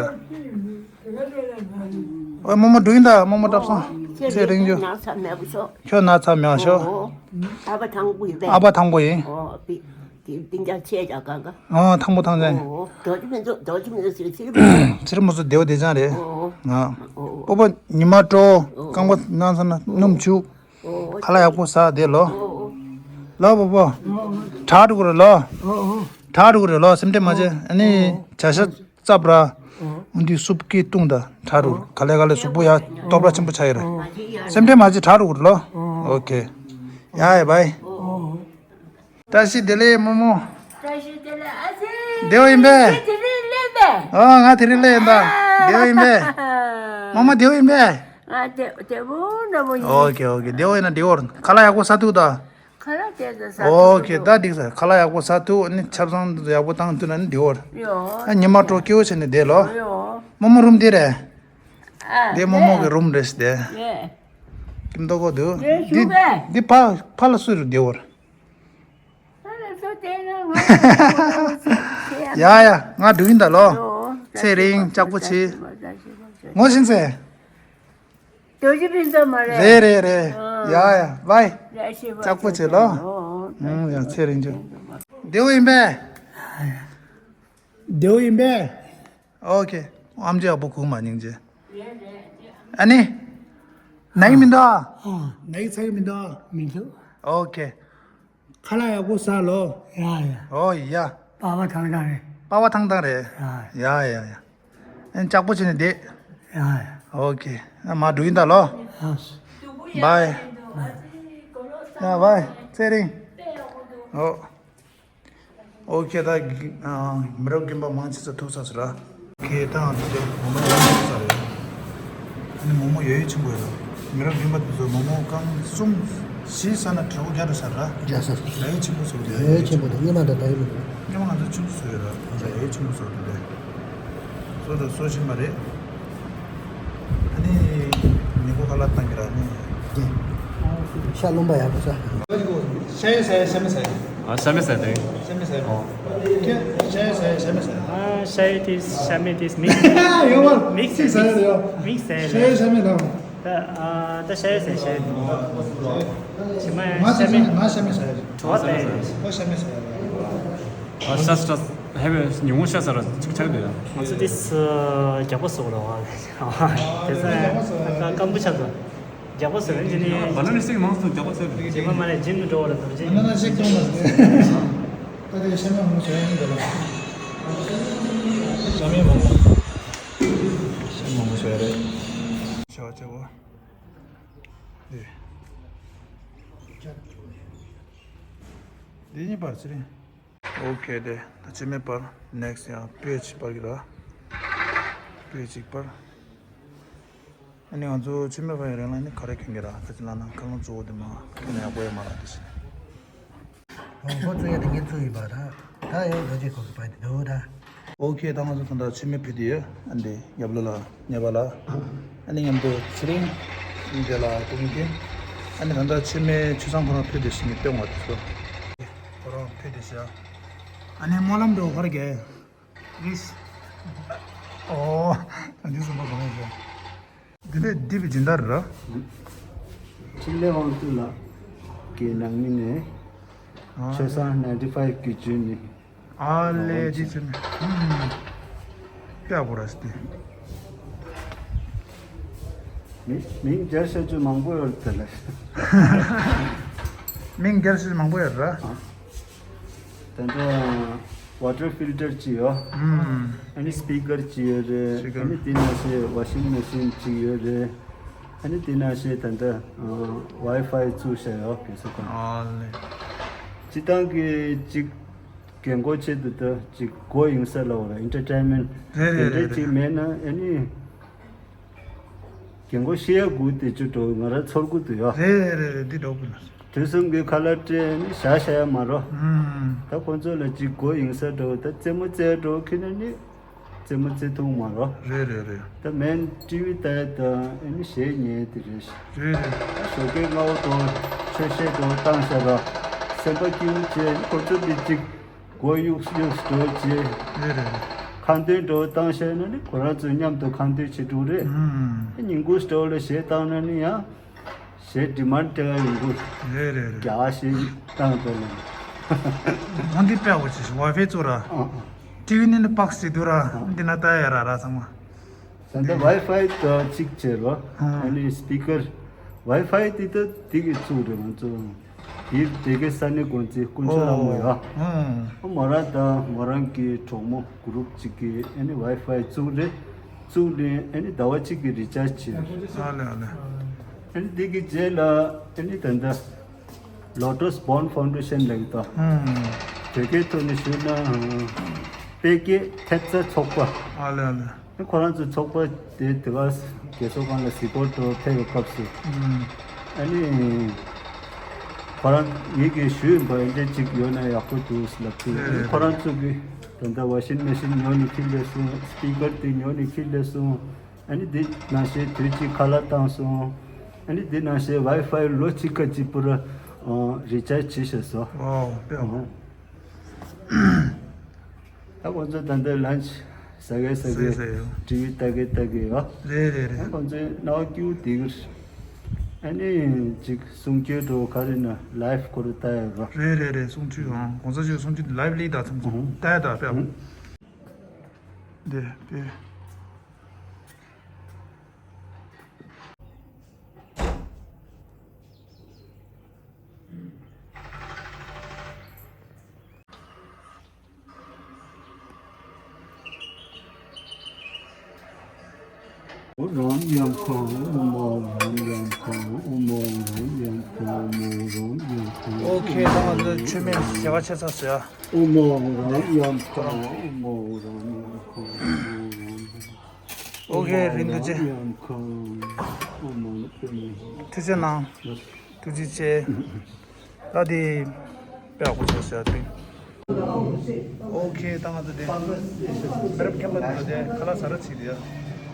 ཨོ་མོ་མོ་འགྲོ་ཡིན་ད་མོ་མོ་བཀྲབ་སོང་། ཚེ་རིང་ཇོ། ན་ཚ་མེད་པ་ཤོག་ཁྱོད་ན་ཚ་མེད་པ་ཤོག་ཨོ། ཨ་ཕ་ཐང་པོ་ཡིན་པས། ཨ་ཕ་ཐང་པོ་ཡིན། ཨོ་པི། དེ་དེ་འདྲ་ཆེ་ཡ་གང་ག་ཨོ་ཐང་པོ་ཐང་ཅན། ཨོ་རྡོ་རྗེ་མི་འཛུགས་རྡོ་རྗེ་མི་འཛུགས་ཟེར་ཚིག་རེད། ཚེ་རིང་མོ་ཚོ་བདེ་བོ་བདེ་ཅང་རེད། ཨོ། ང་། ཨོ། པོ་པོ་ཉི་མ་དྲོ། ཨོ། རྐང་པ་ན་ཚ་ན་སྣུམ་བྱུག་ཨོ། ཁ་ལག་ཡག་པོ་ཟ་བསྡད་ལོ། ཨོ། ལོ་པོ་པོ། དྲག་འགྲོ་གི་རེད་ལོ། དྲག་འགྲོ་གི་རེད་ལོ་སེམས་ཁྲལ་མ་བྱེད་ཨ་ནི་བྱ་ཤ་རྩབ་ར། འོན་ཏེ་སུབ་ཀི་བཏུང་ད་དྲག་འགྲོ་ག་ལེ་ག་ལེ་གཟུགས་པོ་ཡ་སྟོབས་ར་ཆེན་པོ་ཆགས་ཡོད་རེད། སེམས་ཁྲལ་མ་བྱེད་དྲག་འགྲོ་གི་རེད་ལོ། ཨོ་ཁེ། ཡ་ཡ་བའི། བཀྲ་ཤིས་བདེ་ལེགས་རྨོ་མོ། བཀྲ་ཤིས་བདེ་ལེགས་ཨ་ཙི། བདེ་པོ་ཡིན་པས། ཁྱེད་དེ་རིང་སླེབས་པས། ཨོ་ང་དེ་རིང་སླེབས་ཡིན་ད། བདེ་པོ་ཡིན་པས། རྨོ་མོ་བདེ་པོ་ཡིན་པས། ང་བདེ་བདེ་པོ་འདྲ་པོ་ཡིན། ཨོ་ཁེ་ཨོ་ཁེ་བདེ་པོ་ཡིན་ན་བདེ་པོ་རེད། ཁ་ལག་ཡག་པོ་ཟ་ཐུབ་ད། ཁ་ལག་དེ་ཚོ་ཟ་ཐུབ་ཨོ་ཁེ་ད་འགྲིག་ས་ཁ་ལག་ཡག་པོ་ཟ་ཐུབ་ཨ་ནི་ཆབ་གསང་ཡག་པོ་བཏང་ཐུབ་ན་ནི་བདེ་པོ་རེད། ཡོ། ཨ་ཉི་མ་དྲོ་སྐྱིད་པོ་བྱས་ནས་བསྡད་ལོ། ཡོ། རྨོ་མོ་རུམ་འདི་རེད། ཨ་འདི་རྨོ་མོ་གི་རུམ་རེད་ཟེར་ཏེ། ཡེ། ཀིམ་ཏོ་གོ་འདུག་འདི་འདི་ཕ་ཕ་ལ་སུ་རུ་བདེ་པོ་རེད། ཡ་ཡ་ང་འགྲོ་ཡིན་ད་ལོ། ཚེ་རིང་ལྕགས་པོ་ཆེ། ངོ་ཤེས་ཚེ། རྡོ་རྗེ་སྤུན་ཟླ་མ་རེད། རེད་རེད་རེད། ཡ་ཡ་བའི། ལྕགས་པོ་ཆེ་ལོ། ཡ་ཚེ་རིང་ཆུ། བདེ་པོ་ཡིན་པས། བདེ་པོ་ཡིན་པས། ཨོ་ཁེ། ཨམ་ཅོག་ཡག་པོ་གུག་མ་སྙིང་རྗེ། ཨ་ནི། ནག་མི་འདུག་ཨ། ནག་ཚ་གི་མི་འདུག་མི་འདུག་ཨོ་ཁེ། ཁ་ལག་ཡག་པོ་ཟ་ལོ། ཡ་ཡ། ཨོ་ཡ། པ་ཕ་ཐང་ཐང་རེད། པ་ཕ་ཐང་ཐང་རེད། ཡ་ཡ་ཡ། ཨན་ལྕགས་པོ་བྱས་ནས་བསྡད། ཡ་ཡ། ཨོ་ཁེ། ཨ་མ་འགྲོ་ཡིན་ད་ལོ། ཡ། བའི། ཡ་བའི། ཚེ་རིང་། ཨོ། ཨོ་ཁེ་ད་མི་རབས་རྒན་པ་མང་ཆེ་ས་ཐུག་ས་སུ་ར། ཁེ་ད་ང་ཚོ་དེ་མོ་མོ་ཡོད་ས་རེད། ཨ་ནི་མོ་མོ་ཡོད་ཡོད་ཆེན་པོ་ཡོད། མི་རབས་རྒན་པ་དེ་ཚོ་མོ་མོ་རྐང་གསུམ་བཞི་ས་ན་དྲུག་བརྒྱ་རེད་ས་ར། བརྒྱ་ས། ཡོད་ཡོད་ཆེན་པོ་ཚོ་ཡོད་ཡོད་ཆེན་པོ་དང་སྔོན་མ་དང་ད་ཡོད་མི་འདུག་སྔོན་མ་ང་ཚོ་ཆུང་ཚོ་ཡོད་ར། ཡོད་ཡོད་ཆེན་པོ་ཚོ་དེ་འདྲ། སོ་འདྲ་སོ་ཤིན་པ་རེད། ཨ་ནི་ཉིན་གུང་ཁ་ལག་བཏང་གི་ར་ནི། ཤ་རློན་པ་ཡག་པོ་ས། ཤ་ཡོད་ས་ཡོད་ཤ་མེད་ས་ཡོད། ཨ་ཤ་མེད་ས་ཡོད། ཤ་མེད་ས་ཡོད། ཨོ། ཁྱེད་ཤ་ཡོད་ས་ཡོད་ཤ་མེད་ས་ཡོད། ཨ་ཤ་ཡོད་དེ་ཤ་མེད་དེ་མིག་ཡོད་པ། མིག་ས་ཡོད་ཡོད། མིག་ས་ཡོད། ཤ་ཡོད་ཤ་མེད་དང་། ད་ཨ་ད་ཤ་ཡོད་ས་ཤ་ཡོད། ཞི་མ་ང་ཤ་མེད། ང་ཤ་མེད་ས་ཡོད། བྲོ་བ་ད་ཡོད། ཨོ་ཤ་མེད་ས་ཡོད། ཨ་ཤ་ཤ་ཧེ་བེ་ཉུང་ངུ་ཤ་ས་ར་ཅིག་ཆགས་འདུག་ཡ། ང་ཚོ་དེ་རྒྱགས་པ་བཟོ་ར་བ། དེ་ཚོ་སྐམ་པོ་ཆགས་འདུག་རྒྱགས་པ་བཟོ་ར་འདི་ནི། བ་ན་ན་སིག་མང་སུ་རྒྱགས་པ་བཟོ་ར། རྗེས་མ་མ་ནས་ཇིམ་དུ་འགྲོ་བ་ལ་འདུག་ཅེས། བ་ན་ན་སིག་གཏོང་ལ་ད་དེ་ཤ་མེད་མང་བཟོ་ཡ་ཡིན་འདི་ལ། ཤ་མེད་མང་བ། ཤ་མང་བ་བཟོ་ཡ་རེད། ཆེ་བ་ཆེ་བ། འདི། འདི་གཉིས་པར་ཚེ་རིང་། ཨོ་ཁེ་དེ་ད་ཕྱི་མའི་པར་ནེག་སི་ཡང་པེ་ཇི་པར་གི་ར། པེ་ཇི་པར། ཨ་ནི་ང་ཚོ་ཕྱི་མའི་པར་ཡི་རིང་ལ་ནི་ག་རེ་གྱོན་གི་ར་ད་ཅི་ལ་ན་ཁ་ལོང་གཙོ་བོ་དེ་མ་གྱོན་ན་ཡག་པོ་ཡོད་མ་ར་དེ་ཤི། ཁོ་བཙུགས་ཡ་དེ་ངས་བཙུགས་ཡིན་པ་ད། ད་ཡང་རྡོ་རྗེ་ཁོག་གི་པར་དེ་འདུག་ད། ཨོ་ཁེ་ད་ང་ཚོ་ད་ལྟ་ཕྱི་མའི་ཕུད་དེ་ཡོད་ཨ་འདི་རྒྱབ་ལོ་ལ་ཉེ་བ་ལ། ཨ་ནི་མཉམ་དུ་ཚེ་རིང་། འདི་ལ་ཀུན་མཁྱེན། ཨ་ནི་ད་ལྟ་ཕྱི་མའི་ཆུ་ཚང་ཁོ་རང་ཕུད་དེ་ཞིག་ནི་སྟོན་བ་དེ་ཚོ། ཁོ་རང་ཕུད་དེ་བཞག་ཨ་ནི་སྨོན་ལམ་འགྲོ་གར་གས། རིས། ཨོ། ད་འདི་གསུམ་པ་གང་ཡིན་ཟེར། འདི་ལས་འདི་བི་སྦྱིན་བདག་རེད་ར། འཕྲིན་ལས་དབང་འདུས་ལགས་ཀྱི་ནང་མི་ནས། ཨ། ཆོས་བཟང་ནའིན་ཊི་ཕའིབ་ཀྱི་བརྒྱུད་ནས། ཨ་ལས་ཅི་ཟེར་ནས། ཧུམ། ཀྱ་བོ་ར་སྟེ། མི་མིང་རྒྱལ་ཤ་ཅུ་མང་པོ་ཡོད་དེ་ལ། མིང་རྒྱལ་ཤ་ཅུ་མང་པོ་ཡོད་ར། ཨ། དེ་འདྲ། ཝ་ཊར་ཕིལ་ཊར་གཅིག་ཡོད། ཨུམ། ཨ་ནི་སི་པི་ཀར་གཅིག་ཡོད་རེད། སི་པི་ཀར། ཨ་ནི་དེ་ནང་བཞིན་ཝ་ཤིང་མེ་ཤིན་གཅིག་ཡོད་རེད། ཨ་ནི་དེ་ནང་བཞིན་ད་ལྟ་ཝའི་ཕའི་བཙུགས་བཞག་ཡོད། གལ་སྲིད་ཁོ་ཨ་ལེ། སྤྱི་བཏང་གི་གཅིག་རྒན་གོག་ཆེད་དུ་ད་གཅིག་སྒོ་ཡིན་ས་ལ་བ་ཨེན་ཊར་ཊེན་མེན་ཊི་རེད་རེད་དེ་འདྲ་རེད་གཅིག་རེད། མེད་ན་ཨ་ནི། རྒན་གོག་ཤི་ཡ་དགུ་དེ་ཅུ་འགྲོ་ང་རང་ཚོར་གུ་དུ་ཡོད། རེད་རེད་རེད་རེད། འདི་འགྲོ་གི་ལ། དུས་གསུམ་གྱི་ཁ་ལག་སྤྲད་ནི་བཞག་བཞག་ཡ་མ་རོ། ཨུམ། ད་ཁོ་ཚོ་ལ་གཅིག་སྒོ་ཡིན་ས་འགྲོ་ད་རྩེད་མོ་རྩེ་འགྲོ་ཁྱི་ན་ནི་རྩེད་མོ་རྩེ་ཐུབ་མ་རོ། རེད་རེད་རེད། ད་མེན་ཊི་ཝི་ལྟ་ཡ་དང་ཨ་ནི་གཞས་ཉན་དེ་རེད། རེད་རེད། ད་ཞོགས་ཀས་སྔ་བོ་འགྲོ་ཆོས་བཤད་འགྲོ་བཏང་ཤ་རོ། སེམས་པ་སྐྱིད་པོ་བྱས་ཁོ་ཚོ་གི་གཅིག་སྒོ་གཡུགས་གཡུགས་འགྲོ་བྱས། རེད་རེད་རེད། ཁ་འདོན་འགྲོ་བཏང་ཤེས་ན་ནི་ཁོ་རང་ཚོ་མཉམ་དུ་ཁ་འདོན་བྱེད་འགྲོ་རེད། ཨུམ། ཉིན་གུང་སྤྲོ་ལ་གཞས་བཏང་ན་ནི་ཡང་གཞས་ཌི་མན་ཌི་སྟེར་ཡ་ཡིན་འགྲོ། རེད་རེད་རེད། རྒྱ་གཞས་བཏང་འགྲོ་ན་ནི། ང་འདི་དཔེ་འོ་ཆེ་ཝའི་ཕའི་བཙུགས་ར། ཨ་ཨ། ཊི་ཝི་ནི་ནི་པག་སི་དུ་ར། ཨ། འདི་ན་ལྟ་ཡ་ར་ར་ཚང་མ། ད་ལྟ་ཝའི་ཕའི་དང་གཅིག་བྱས་རོ། ཨ། ཨ་ནི་སི་པི་ཀར། ཝའི་ཕའི་དེ་ད་དེ་གི་བཙུགས་རེད་ང་ཚོ། དེ་དེ་གའི་ས་གནས་འགོ་འཛིན་དཀོན་མཆོག་ལྷ་མོ་ཡ། ཨོ། ཨོ། མོ་རང་དང་མོ་རང་གི་གྲོགས་མོ་གུ་རུབ་ཅིག་གིས་ཨ་ནི་ཝའི་ཕའི་བཙུགས་རེད། བཙུགས་ནས་ཨ་ནི་ཟླ་བ་གཅིག་གི་རི་ཅར་ཇི་བྱས། ཨ་ལེ་ཨ་ལེ། ཨ་ནི་དེ་གི་རྗེས་ལ་ཨ་ནི་ད་ལྟ་ལོ་ཊོས་བོན་ཕའུན་ཌེ་ཤན་ལབ་ཀྱི་འདུག་ཨུམ། བོད་སྐད་ཐོག་ནས་ཞུས་ན་དཔལ་དགྱེས་ཐེབས་རྩ་ཚོགས་པ། ཨ་ལེ་ཨ་ལེ། ཁོ་རང་ཚོའི་ཚོགས་པ་དེ་དེ་ག་རྒྱལ་ཚོགས་ཁང་ལ་གཟིགས་སྐོར་དུ་ཕེབས་པའི་སྐབས་སུ། ཨུམ། ཨ་ནི། ཁོ་རང་ངེད་ཀྱིས་ཞུས་ཡིན་པ་འདི་གཅིག་ཡོད་ན་ཡག་པོ་འདུག་ལབ་དུས། ཨ་ནི་ཁོ་རང་ཚོ་གིས་ད་ལྟ་ཝ་ཤིང་མེ་ཤིན་ཉོ་ནས་ཁྱེར་སླེབས་སོང་། སི་པི་ཀར་དེ་ཉོ་ནས་ཁྱེར་སླེབས་སོང་། ཨ་ནི་འདི་ནང་བཞིན་དུས་གཅིག་ཁ་ལག་བཏང་སོང་། ཨ་ནི་འདི་ནང་བཞིན་ཝའི་ཕའི་ལོ་གཅིག་ཁ་གཅིག་པུ་ར་རི་ཅར་ཇི་བྱས་སོང་། ཨོ་དཔེ་འོ། ད་ཁོང་ཚོ་ད་ལྟ་ལན་ཆི་ཟ་གི་ཟ་གི་ཟ་གི་ཟ་གི་ཊི་ཝི་ལྟ་གི་ལྟ་གི་ཡོད། རེད་རེད་རེད། ད་ཁོང་ཚོའི་སྣང་བ་སྐྱིད་པོ་དེ་གི་རེད། ཨ་ནི་ཅིག་གསུང་ཆོས་འགྲོ་ག་རེ་ན་ལའེབ་ཁོ་རུ་ལྟ་ཡ་རོ། རེད་རེད་རེད། གསུང་ཆོས་ཨང་གོང་ས་ཆོས་གསུང་ཆོས་ལའེབ་ལི་ད་ཚང་ཚང་ལྟ་ཡ་ད་དཔེ་ཨང་། འདི་དཔེ། རང་ཡང་ཁོ་ཨོ་མོ་རང་ཡང་ཁོ་ཨོ་མོ་རང་ཡང་ཁོ་ཨོ་མོ་རང་ཡང་ཁོ། ཨོ་ཁེ། ད་ང་ཚོ་མཆོད་མེ་བྱེ་བ་ཆེ་ས་བཟོས་ཨ། ཨོ་མོ་རང་ཡང་ཁོ་ཨོ་མོ་རང་ཡང་ཁོ་ཨོ་མོ་རང་ཡང་ཁོ། ཨོ་ཁེ། རིན་པོ་ཆེ། ཐུགས་རྗེ་གནང་། ཐུགས་རྗེ་ཆེ། ད་དེ་དཔེ་ཡག་པོ་བྱས་ཟེར་ཏེ། ཨོ་ཁེ། ད་ང་ཚོ་དེ་མི་རབས་རྒན་པ་དེ་ཚོ་དེ་ཁ་ལག་ཟ་ར་ཚིག་དེ་ཡ།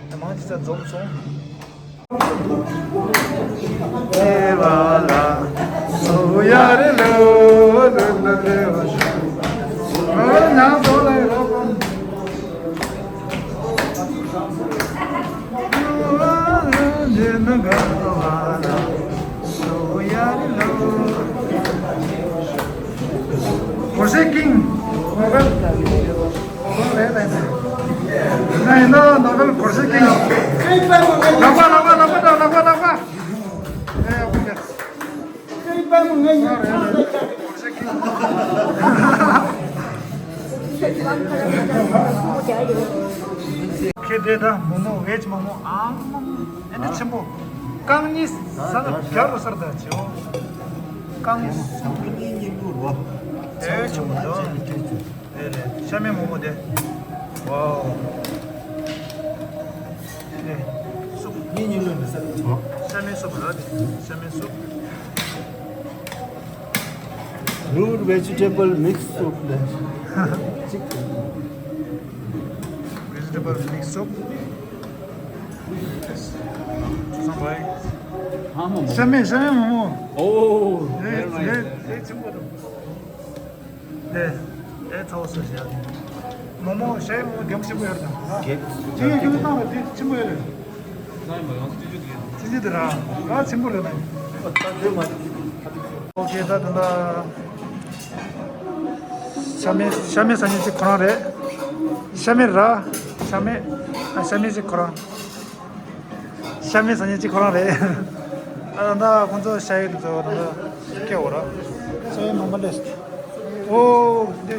དེ་མང་ཆེ་ས་འཛོམས་སོང་། གོར་ཤེ་ཀིང་། ནོ་བེལ། ནོ་བེལ་གོར་ཤེ་ཀིང་། ལག་པ་ལག་པ་ལག་པ་ལག་པ་ལག་པ། ཨེ་ཨོ་ཁེ། ཁེ་དེ་ད་མོ་མོ་ཝེཇ་མོ་མོ་ཨང་། ཨེ་འདི་ཆེན་པོ། རྐང་གཉིས་ཟ་ན་རྒྱ་རུ་སར་ད་ཆེའོ། རྐང་གཉིས་སུ་གཉིས་གཉིས་ལུ་རོ། ཨེ་ཆེན་པོ་འདུག་རེད་རེད། ཤ་མེད་མོག་མོག་དེ། ཝའོ། དེ་སུབ། གཉིས་གཉིས་ལོན་ནི་ས། ཤ་མེད་སུབ་ར་དེ། ཤ་མེད་སུབ། Root vegetable mix soup ལས། གཅིག vegetable mix soup. ཤ་མེད་ཤ་མེད་མོག་མོག་ཨོ། རེད་རེད་རེད། ཆེན་པོ་འདུག་དེ། དེ་ཚོ་སུ་ཞིག་ཡོད། མོག་མོག་ཤ་ཡི་མོག་མོག་གེམ་ཆེན་པོ་ཡོད་རེད་ད། གེམ། ཅི་ཡོད་ཀྱི་ལོ་བཏང་རེད། དེ་ཆེན་པོ་ཡོད་རེད། ཅི་ཅི་དེ་ར། ར་ཆེན་པོ་རེད་ད། ཨོ་ཁེ། ད་ད་ད། ཤ་མེད་ཤ་མེད་ཟ་མཁན་ཅིག་ཁོ་རང་རེད། ཤ་མེད་ར། ཤ་མེད། ཨ་ཤ་མེད་ཅིག་ཁོ་རང་། ཤ་མེད་ཟ་མཁན་གཅིག་ཁོ་རང་རེད། ཨ་ད་ཁོང་ཚོ་ཤ་ཡི་དེ་ཚོ་ད་སྐྱེ་བོ་ར། ཤ་ཡི་མང་པོ་འདྲ། ཨོ་འདི།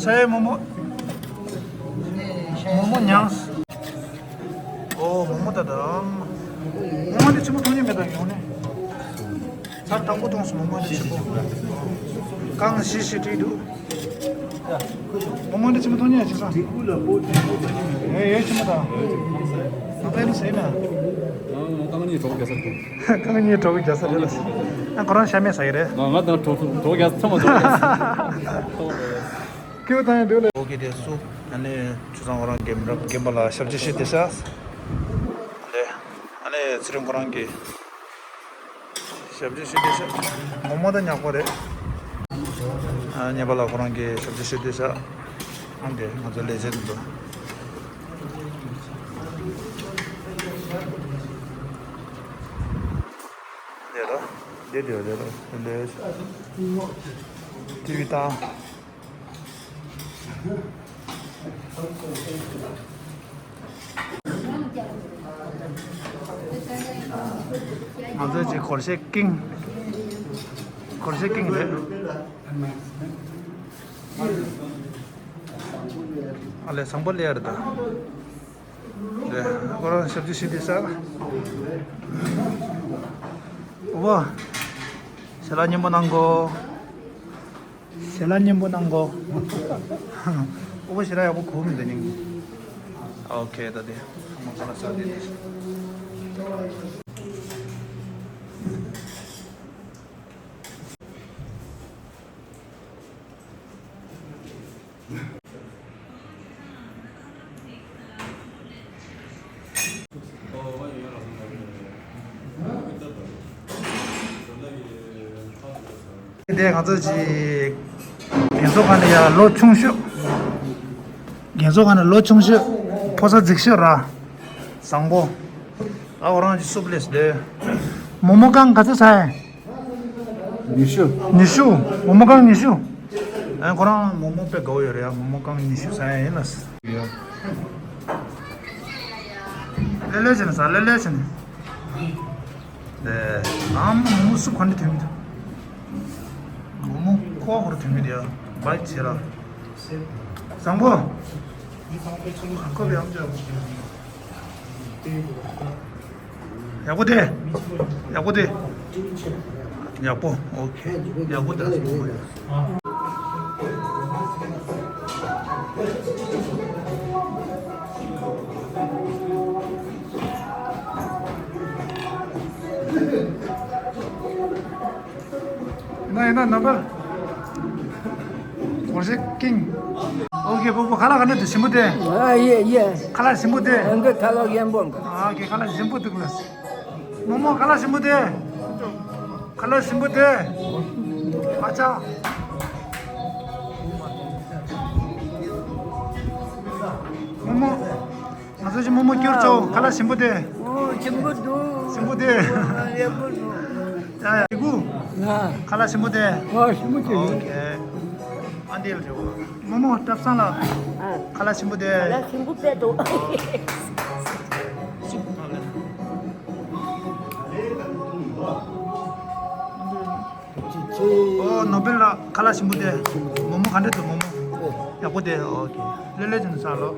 ས་ཡའི་མོག་མོག་མོག་མོག་མྱངས། ཨོ་མོག་མོག་ད་ད། མོག་མོག་འདི་ཆེན་པོ་མཐོང་མྱོང་མེད་ད་ཡོང་ནས། ཚར་དང་པོ་མཐོང་སོང་མོག་མོག་འདི་ཆེན་པོ། རྐང་བཞི་བཞི་བྲིས་འདུག་མོག་མོག་འདི་ཆེན་པོ་མཐོང་མྱོང་ཡ་ཆེ་ས། ཨེ་ཡོད་ཆེན་པོ་ད། ང་ད་ནི་ཟེར་ན། རྐང་གཉིས་གྲོགས་རྒྱ་ས་འདུག་རྐང་གཉིས་གྲོགས་རྒྱ་ས་རེད་ལ། ཨ་ཁོ་རང་ཤ་མེད་ཟ་གི་རེད། ང་ང་དང་གྲོགས་གྲོགས་རྒྱ་ས་ཚང་མ་གྲོགས་རྒྱ་ས། ཁྱེད་དང་ཡང་འདུག་ལ། ཨོ་ཀེ་དེ་སུ། ཨ་ནི་ཆུ་ཚང་ཁོ་རང་རྒན་རབས་རྒན་པ་ལ་ཞབས་ཕྱི་ཞུས་ཏེ་ཤག་ལེ། ཨ་ནི་ཚེ་རིང་ཁོ་རང་གི་ཞབས་ཕྱི་ཞུས་ཏེ་ཤག་མོག་མོག་ད་ཉག་པོ་རེད། ཨ་ཉེ་པ་ལ་ཁོ་རང་གི་ཞབས་ཕྱི་ཞུས་ཏེ་ཤག་ཨང་དེ་ང་ཚོ་ལས་བྱེད་འདུག་ལེ་རོ། ལེ་ལེ་ལེ་རོ། ལེ་ལེ། ཏི་ཝི་ད། ང་ཚོའི་ཅིག་སྒོར་གཞས་ཀིང་། སྒོར་གཞས་ཀིང་རེད། ཨ་ལས་བཟང་པོ་ལས་ཡར་ད། རེད། ཁོ་རང་ཞབས་ཕྱི་ཞུས་ཏེ་ཤག་ཨོ་བོ། ཞལ་ལག་སྙན་པོ་གནང་གོ་ཞལ་ལག་སྙན་པོ་གནང་གོ་ཨོ་བོ་ཞལ་ལག་ཡག་པོ་གོ་མི་འདུག་ནིང་། ཨོ་ཁེ་ད་དེ། ཁོ་མོ་ཚོ་ལ་ཟ་དེ་དེ། དེ་ང་ཚོ་ཅིག་རྒན་གསོ་ཁང་ནས་ཡ་ལོ་ཆུང་ཤོས། རྒན་གསོ་ཁང་ནས་ལོ་ཆུང་ཤོས། ཕོ་གསར་རྫིག་ཤོས་ར། བཟང་པོ། ཨ་ཁོ་རང་ཅིག་སུབ་ལེས་དེ། མོག་མོག་རྐང་ག་ཚོད་ཟ་ཡ། ཉི་ཤུ། ཉི་ཤུ། མོག་མོག་རྐང་ཉི་ཤུ། ཨ་ཁོ་རང་མོག་མོག་དཔེ་དགའ་བོ་ཡོད་རེད་ཡ། མོག་མོག་རྐང་ཉི་ཤུ་ཟ་ཡ་ཡིན་ལ། ལེ་ལེ་བྱས་ནས་ཟ། ལེ་ལེ་བྱས་ནས། ཨ་མོག་མོག་སུབ་ག་འདྲ་ཐོན་མི་འདུག་མོག་མོག་ཁོག་ཧོར་ཐོན་མི་འདུག་ཡ། བའི་བྱེད་ར། བཟང་པོ། ཁོ་བའི་ཨམ་ཅོག་ཡག་པོ་དེ། ཡག་པོ་དེ། ཡག་པོ། ཨོ་ཁེ། ཡག་པོ་དེ། ན་ཡིན་ན་ནམ་པར། སྒོར་གཞས་ཀིང་། ཨོ་ཁེ། པོ་པོ་ཁ་ལག་ག་འདྲ་འདུག་ཞིམ་པོ་དེ། ཨ་ཡེ་ཡེ། ཁ་ལག་ཞིམ་པོ་དེ། ཨ་ཁེ། ཁ་ལག་ཞིམ་པོ་འདུག་ལ། མོག་མོག་ཁ་ལག་ཞིམ་པོ་དེ། ཁ་ལག་ཞིམ་པོ་དེ། ཨ་ཅག་མོག་མོག་ང་ཚོ་ཅིག་མོག་མོག་སྐྱུར་ཆོག་ཁ་ལག་ཞིམ་པོ་དེ། ཨོ་ཞིམ་པོ་འདུག་ཞིམ་པོ་དེ། ཡག་པོ་འདུག་ཡ་ཡ་ཡི་གུ་ཁ་ལག་ཞིམ་པོ་དེ། ཨོ་ཞིམ་པོ་ཞིམ་པོ། ཨོ་ཁེ། ཨ་འདི་ལ་རེད་བ། མོག་མོག་བཀྲ་བཟང་ལགས། ཨ་ཁ་ལག་ཞིམ་པོ་དེ། ཁ་ལག་ཞིམ་པོ་དཔེ་འདུག་ཨོ་ནོ་བེལ་ལགས་ཁ་ལག་ཞིམ་པོ་དེ། མོག་མོག་ག་འདྲ་འདུག་མོག་མོག་ཡག་པོ་དེ། ཨོ་ཁེ། ལེ་ལེ་བྱས་ནས་ཟ་ལོ།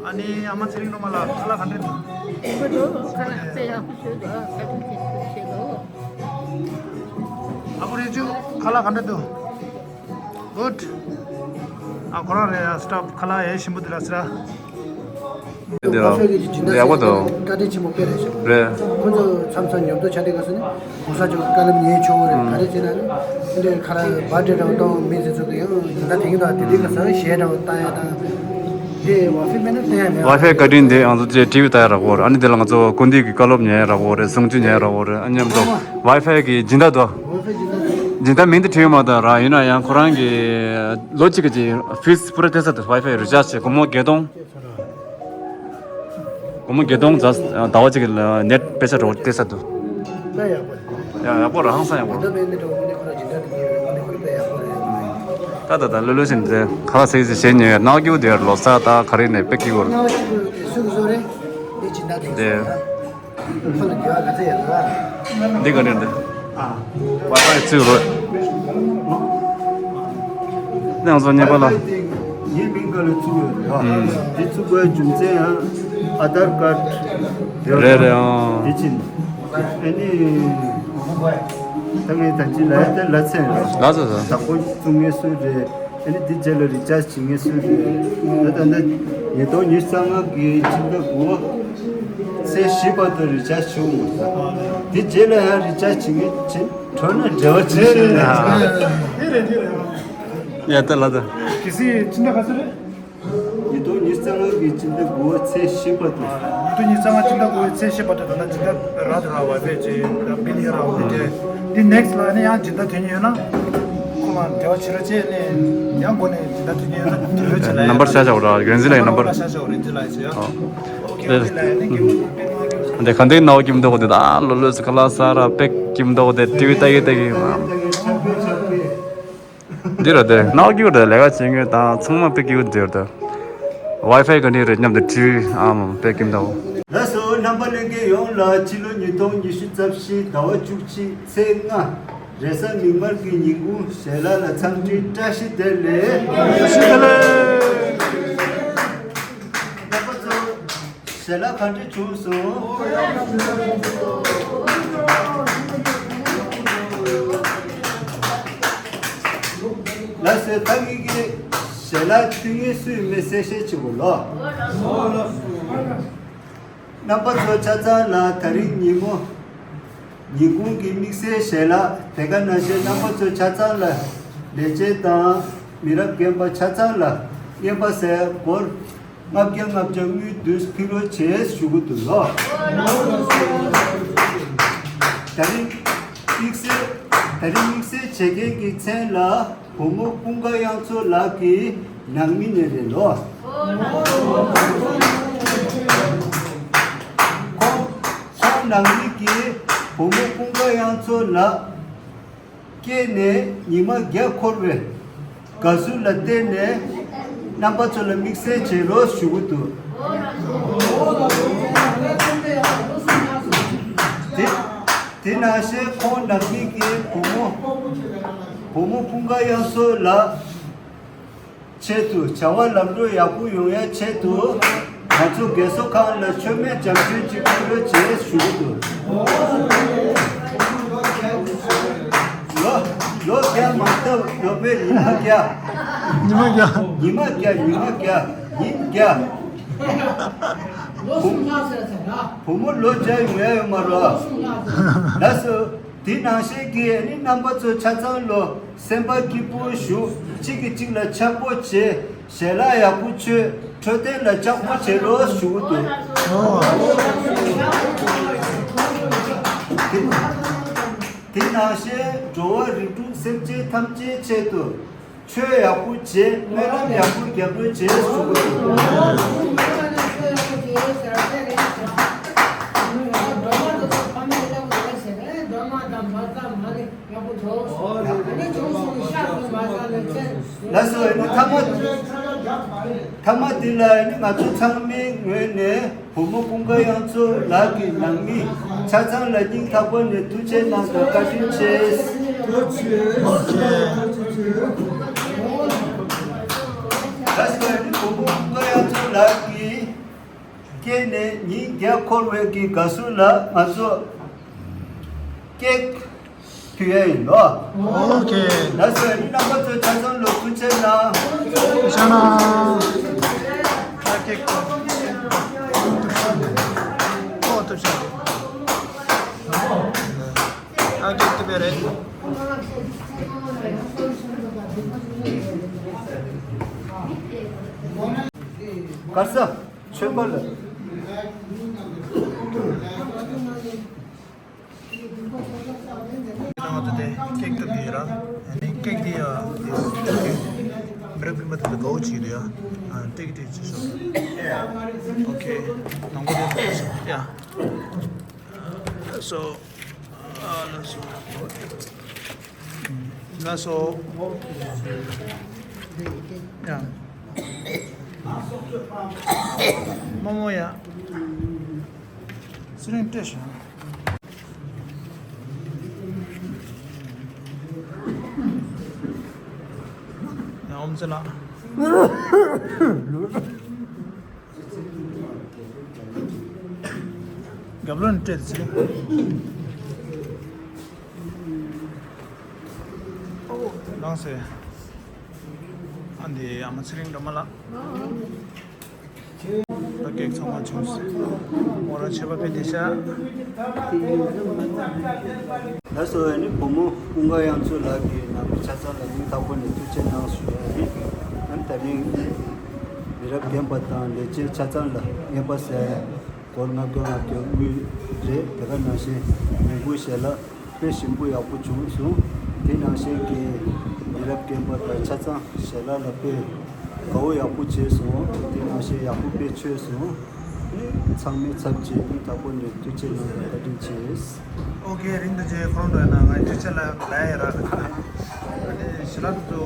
ཨ་ནི་ཨ་མ་ཚེ་རིང་སློབ་མ་ལགས་ཁ་ལག་ག་འདྲ་འདུག་ཡག་པོ་འདུག་ཁ་ལག་དཔེ་ཡག་པོ་བཟོས་འདུག་ཨ་ཁ་ལག་དཔེ་ཡག་པོ་བཟོས་འདུག་ཨ་ཁུ་རེ་ཅུ་ཁ་ལག་ག་འདྲ་འདུག Good། ཨ་ཁོ་རང་རེད་ཡ། སི་ཊཱཕ་ཁ་ལག་ཡ་ཞིམ་པོ་འདུག་ལ་ཟེར་ཨ། འདི་ལ་ཝའི་ཕའི་གི་སྦྱིན་བདག་ཡག་པོ་འདུག་བཀའ་དྲིན་ཆེན་པོ་དཔེ་རེད་ཤག་རེད། ཁོ་ཚོ་མཚམས་མཚམས་མཉམ་དུ་ཆ་འདྲི་ག་སོང་ནས་གོང་ས་མཆོག་བཀའ་སློབ་ཉན་ཆོག་གི་རེད། ག་རེ་བྱས་ན་འདི་ཁ་ལག་བར་ཌེ་འདྲ་བོ་གཏོང་མི་ཚེ་ཚོ་དེ་ཡང་ཡིན་ད་དེང་གི་ད་དེ་དུས་ག་ས་གཞས་འདྲ་བོ་བཏང་ཡ་དང་། དེ་ཝའི་ཕའི་མེད་ན་བསྟན་ཡ་མེད། ཝའི་ཕའི་བཀའ་དྲིན་དེ་ང་ཚོ་ཅེ་ཊི་ཝི་ལྟ་ཡ་རག་གོ་རེད། ཨ་ནི་དེ་ལ་ང་ཚོ་སྐུར་འདེབས་ཀྱི་བཀའ་སློབ་ཉན་ཡ་རག་གོ་རེད། གསུང་ཆོས་ཉན་ཡ་རག་གོ་རེད། ཨ་མཉམ་དུ་ཝའི་ཕའི་གི་སྦྱིན་བདག་དོ། ཝའི་ཕའི་སྦྱིན་བདག་དེ། སྦྱིན་བདག་མིང་དེ་བྲིས་ཡོད་མ་རེད་ད་ར། ཡིན་ན་ཡང་ཁོ་རང་གི་ལོ་གཅིག་གི་ཕིས་པུ་ར་སྟེར་ས་འདུག་ཝའི་ཕའི་རི་ཅར་ཇི་བྱས་སྒོར་མོ་བརྒྱད་སྟོང་། སྒོར་མོ་བརྒྱད་སྟོང་ཟླ་བ་གཅིག་གི་ནེཊ་པེ་ས་འགྲོ་སྟེར་ས་འདུག་ད་ཡག་པོ་རེད། ཡ་ཡག་པོ་རེད། ཧང་སང་ཡག་པོ་རེད། ད་ད་ད་ལོ་ལོ་བཞིན་དེ་ཁ་ལག་ཟེར་ཟེར་བྱས་ཉོས་ཡ་ནག་སྐྱུར་དེ་ལོ་གསར་ད་ག་རེ་ནས་དཔེ་སྐྱིད་པོ་རེད། དེ། འདི་ག་འདྲ་འདི། ཨ། ཝའི་ཕའི་བཙུགས་རོགས། ང་ཚོ་ཉེས་པ་ལ། ཝའི་ཕའི་དེ་ངའི་མིང་ག་ལ་བཙུགས་ཡོད་རེད། ཨ། ཨུམ། དེ་བཙུགས་པའི་རྒྱུ་མཚན་ཡང་ཨ་དར་ཀར་རེད་རེད། ཨ། དེ་ཕྱིན། ཨ་ནི། ད་ངས་ད་ཅི་ལ་ཡ་དེ་ལ་ཚན་རེད། ལ་ཚན་རེད། དང་པོ་བཙུགས་མཁན་སུ་རེད། ཨ་ནི་དེ་རྗེས་ལ་རི་ཅར་ཇི་བྱེད་མཁན་སུ་རེད། ད་ད་ལྟ་ཉིས་སྟོང་ཉི་ཤུ་རྩ་ལྔ་གི་ཕྱི་ཟླ་དགུ་པ་ཚེས་བཞི་བར་དུ་རི་ཅར་ཇི་བྱེད་དགོས་ས། དེ་རྗེས་ལ་ཡང་རི་ཅར་ཇི་བྱེད་མཁན་ཕྱིན་འགྲོ་ན་འབྲེལ་བ་བྱེད་ཤེས་ན། ཨ། དེ་རེད་དེ་རེད། ཡ་ད་ལ་ད། གལ་སྲིད་ཕྱི་ཟླ་ག་ཚོད་རེད། ཉིས་སྟོང་ཉི་ཤུ་རྩ་ལྔ་གི་ཕྱི་ཟླ་དགུ་པ་ཚེས་བཞི་བར་དུ། ཉིས་སྟོང་ཉི་ཤུ་རྩ་ལྔ་ཕྱི་ཟླ་དགུ་པའི་ཚེས་བཞི་བར་དུ་ད་ལྟ་ཇི་ལྟར་རག་ཏུ་རག་པ་བེད་ཅེས་ད་པི་ལི་ཧེ་རག་པ་དེ་འདྲས། འདི་next་ལ་ནི་ཡང་ཇི་ལྟར་དོན་ཡོད་ན་ཁོང་ལ་འབྲེལ་བ་བྱེད་རོགས་བྱེད་ནས་ཡང་སྒོ་ནས་ཇི་ལྟར་དོན་ཡོད་ན་འབྲེལ་བ་བྱེད་ལ། ནམ་བར་ཤ་ཤ་འོ་ར་རྒན་ཟི་ལའི་ནམ་བར། ཤ་ཤ་འོ་རེད་ཇི་ལ་ཡིན་ཟེར་ཡ། ཨོ། ཨོ་ཁེ་ཨོ་ཁེ་ལ་ཡིན་ན་ཁེ་ཨོ་ཁེ་ཨོ་ཁེ། འདི་ག་འདི་ནའོ་ཀིམ་འདུག་འདི་ད་ལོ་ལོས་ཁ་ལག་ཟ་ར་པེག་ཀིམ་འདུག་འདི་ཊི་ཝི་ལྟ་གི་ལྟ་གི། འདི་ར་དེ་ནག་རྒྱུ་རེད། ལས་ཀ་བྱེད་མཁན་དང་ཚང་མ་པེ་ཀིའུ་དེར་དུ་ཝའི་ཕའི་ག་འདྲ་རེད་སྙམ་དུ་དྲིས། ཨམ་པེ་ཀིམ་དང་། ལགས་སོ། རྣམ་པ་ལྷན་རྒྱས་ཡོངས་ལ་ཕྱི་ལོ་ཉིས་སྟོང་ཉི་ཤུ་རྩ་བཞི་ཟླ་བ་བཅུ་གཅིག་ཚེས་ལྔ་རེས་གཟའ་མིག་དམར་གྱི་ཉིན་གུང་ཞལ་ལག་ལ་འཚམས་འདྲིའི་བཀྲ་ཤིས་བདེ་ལེགས། བཀྲ་ཤིས་བདེ་ལེགས། རྣམ་པ་ཚོ། ཞལ་ལག་ག་འདྲ་བྱུང་སོང་། ལགས་སོ། ད་ངེད་ཀྱི་ཞལ་ལག་མཐུན་རྐྱེན་སུ་ཡིན་མིན་གསལ་བཤད་བྱེད་དགོས་ལོ། རྣམ་པ་ཚོ་ཆ་ཚང་ལ་ད་རིང་ཉིན་མོ་ཉིན་གུང་གི་དམིགས་བསལ་ཞལ་ལག་དེ་ག་ནང་བཞིན་རྣམ་པ་ཚོ་ཆ་ཚང་ལ་ལས་བྱེད་དང་མི་རབས་རྒན་པ་ཆ་ཚང་ལ་རྔན་པ་ཟས་སྒོར། ལྔ་བརྒྱ་ལྔ་བརྒྱ་དངུལ་བསྡུས་ཕུལ་རོགས་བྱེད་ཞུ་གི་འདུག་ལོ། ད་རིང་དམིགས་བསལ་ད་རིང་དམིགས་བསལ་བྱེད་མཁན་གྱི་མཚན་ལ་བུ་མོ་ཀུན་དགའ་གཡང་མཚོ་ལགས་ཀྱི་ནང་མི་ནས་རེད་ལོ། ཁོང་ཁོང་ནང་མི་གིས་བུ་མོ་ཀུན་དགའ་གཡང་མཚོ་ལགས། སྐྱེས་ནས་ཉི་མ་བརྒྱ་འཁོར་བའི་དགའ་བསུ་ལ་བརྟེན་ནས་རྣམ་པ་ཚོ་ལ་དམིགས་བསལ་བྱེད་རོགས་ཞུ་གི་འདུག་དེ་དེ་ནང་བཞིན་ཁོང་ནང་མི་གི་བུ་མོ་བུ་མོ་ཀུན་དགའ་གཡང་མཚོ་ལགས། ཆེད་དུ་བྱ་བ་ལམ་འགྲོ་ཡག་པོ་ཡོང་ཡ་ཆེད་དུ་ང་ཚོ་རྒས་གསོ་ཁང་ལ་མཆོད་མེ་སྦྱང་བརྩོན་ཅིག་ཕུལ་རོགས་བྱེད་ཞུ་གི་འདུག་ལོ་ལོ་བརྒྱ་མ་བཏབ་ལོ་པའི་ཉི་མ་བརྒྱ། ཉི་མ་བརྒྱ། ཉི་མ་བརྒྱ་ཉི་མ་བརྒྱ་ཉིན་བརྒྱ། བུ་མོ་ལོ་བརྒྱ་ཡོང་ཡ་ཡོད་མ་རེད། ལགས་སོ། དེ་ནང་བཞིན་གྱི་ཨ་ནི་རྣམ་པ་ཚོ་ཆ་ཚང་ལོ་སེམས་པ་སྐྱིད་པོ་བཞུགས། གཅིག་གིས་གཅིག་ལ་འཆམ་པོ་བྱེད། ཞལ་ལག་ཡག་པོ་མཆོད། འཕྲོད་བསྟེན་ལ་སྤྱང་པོ་བྱེད་རོགས་ཞུ་གི་འདུག་དེ་ནང་བཞིན་འགྲོ་བ་རིགས་དྲུག་སེམས་ཅན་ཐམས་ཅད་ཆེད་དུ། ཆོས་ཡག་པོ་བྱེད། སྨོན་ལམ་ཡག་པོ་རྒྱབ་རོགས་བྱེད་ཞུ་གི་འདུག་ལགས་སོ། ཨ་ནི་མཐའ་མ་མཐའ་མ་འདི་ལ་ཨ་ནི་ང་ཚོ་ཚང་མའི་ངོས་ནས། བུ་མོ་ཀུན་དགའ་གཡང་མཚོ་ལགས་ཀྱི་ནང་མི་ཆ་ཚང་ལ་སྙིང་ཐག་པ་ནས་ཐུགས་རྗེ་གནང་དང་བཀའ་དྲིན་ཆེ། ཐུགས་རྗེ་ཆེ། ད་སོ་ནི་བུ་མོ་ཀུན་དགའ་གཡང་མཚོ་ལགས་ཀྱི་སྐྱེས་ནས་ཉིན་བརྒྱ་འཁོར་བའི་གི་དགའ་བསུ་ལ་ང་ཚོ་ཀེག་ཕུལ་ཡ་ཡིན་ནོ། ཨོ་ཁེ། ལགས་སོ། ཨ་ནི་རྣམ་པ་ཚོ་ཆ་ཚང་ལོ་ཐུགས་རྗེ་གནང་། ཐུགས་རྗེ་གནང་། ཨ་ཀེག་ཐུགས་རྗེ་གནང་། ཨོ་ཐུགས་རྗེ་གནང་། ཨ་ཀེག་ཐུག་པ་རེད། གར་ས་ཆོས་པ་ལ། ང་ཚོ་དེ་ཀེག་ཐུག་གི་ར། ཨ་ནི་ཀེག་དེ་ཡ། མི་རབས་རྒན་པ་དེ་ཚོ་དགའ་བོ་བྱེད་ཀྱི་འདུག་ཡ། ཨ་ཏིག་ཏིག་བྱེད་ཤོག་ཨོ་ཁེ། ནང་པ་དེ་ཡ། སོ། ཨ་ལགས་སོ། ལགས་སོ། ཡ། མོ་མོ་ཡ། ཚེ་རིང་སྤྲད་ཤག་ཡང་ ཚེ་ལགས། རྒྱབ་ལོགས་ནས་སྤྲད་དེ་ཚེ། ལགས་སེ། ཨ་འདི་ཨ་མ་ཚེ་རིང་སྒྲོལ་མ་ལགས། ད་གེགས་ཚང་མ་བྱུང་ཟེར། མོ་རང་ཆད་པ་ཕེབས་བསྡད་ཤག་ལགས་སོ། ཨ་ནི་བུ་མོ་ཀུན་དགའ་དབྱངས་མཚོ་ལགས་ཀྱིས་ནང་མི་ཆ་ཚང་ལ་སྙིང་ཐག་པ་ནས་ཐུགས་རྗེ་གནང་ཞུ་ཡ་ཡིན། ཨ་ནི་ད་རིང་མི་རབས་རྒན་པ་དང་ལས་བྱེད་ཆ་ཚང་ལ་རྔན་པ་ཟེར་སྒོར་ལྔ་བརྒྱ་ལྔ་བརྒྱ་དངུལ་རེད། དེ་ག་ནང་བཞིན་མི་བུ་ཞལ་ལག་དཔེ་ཞིམ་པོ་ཡག་པོ་བྱུང་སོང་། དེ་ནང་བཞིན་གྱི་མི་རབས་རྒན་པ་དང་ཆ་ཚང་ཞལ་ལག་ལ་དཔེ་དགའ་བོ་ཡག་པོ་བྱས་སོང་། དེ་ནང་བཞིན་ཡག་པོ་དཔེ་མཆོད་སོང་། ཨེ་ཚང་མའི་ཚབ་བྱས་སྙིང་ཐག་པ་ནས་ཐུགས་རྗེ་གནང་བ་བཀའ་དྲིན་ཆེ། ཨོ་ཁེ། རིང་དུ་བྱས་ཁོང་ཁྲོ་ཡོད་ན་ང་ཐུགས་རྗེ་ལ་ལ་ཡ་ར། ཨ་ནི་ཞལ་ལག་དེ་ཚོ་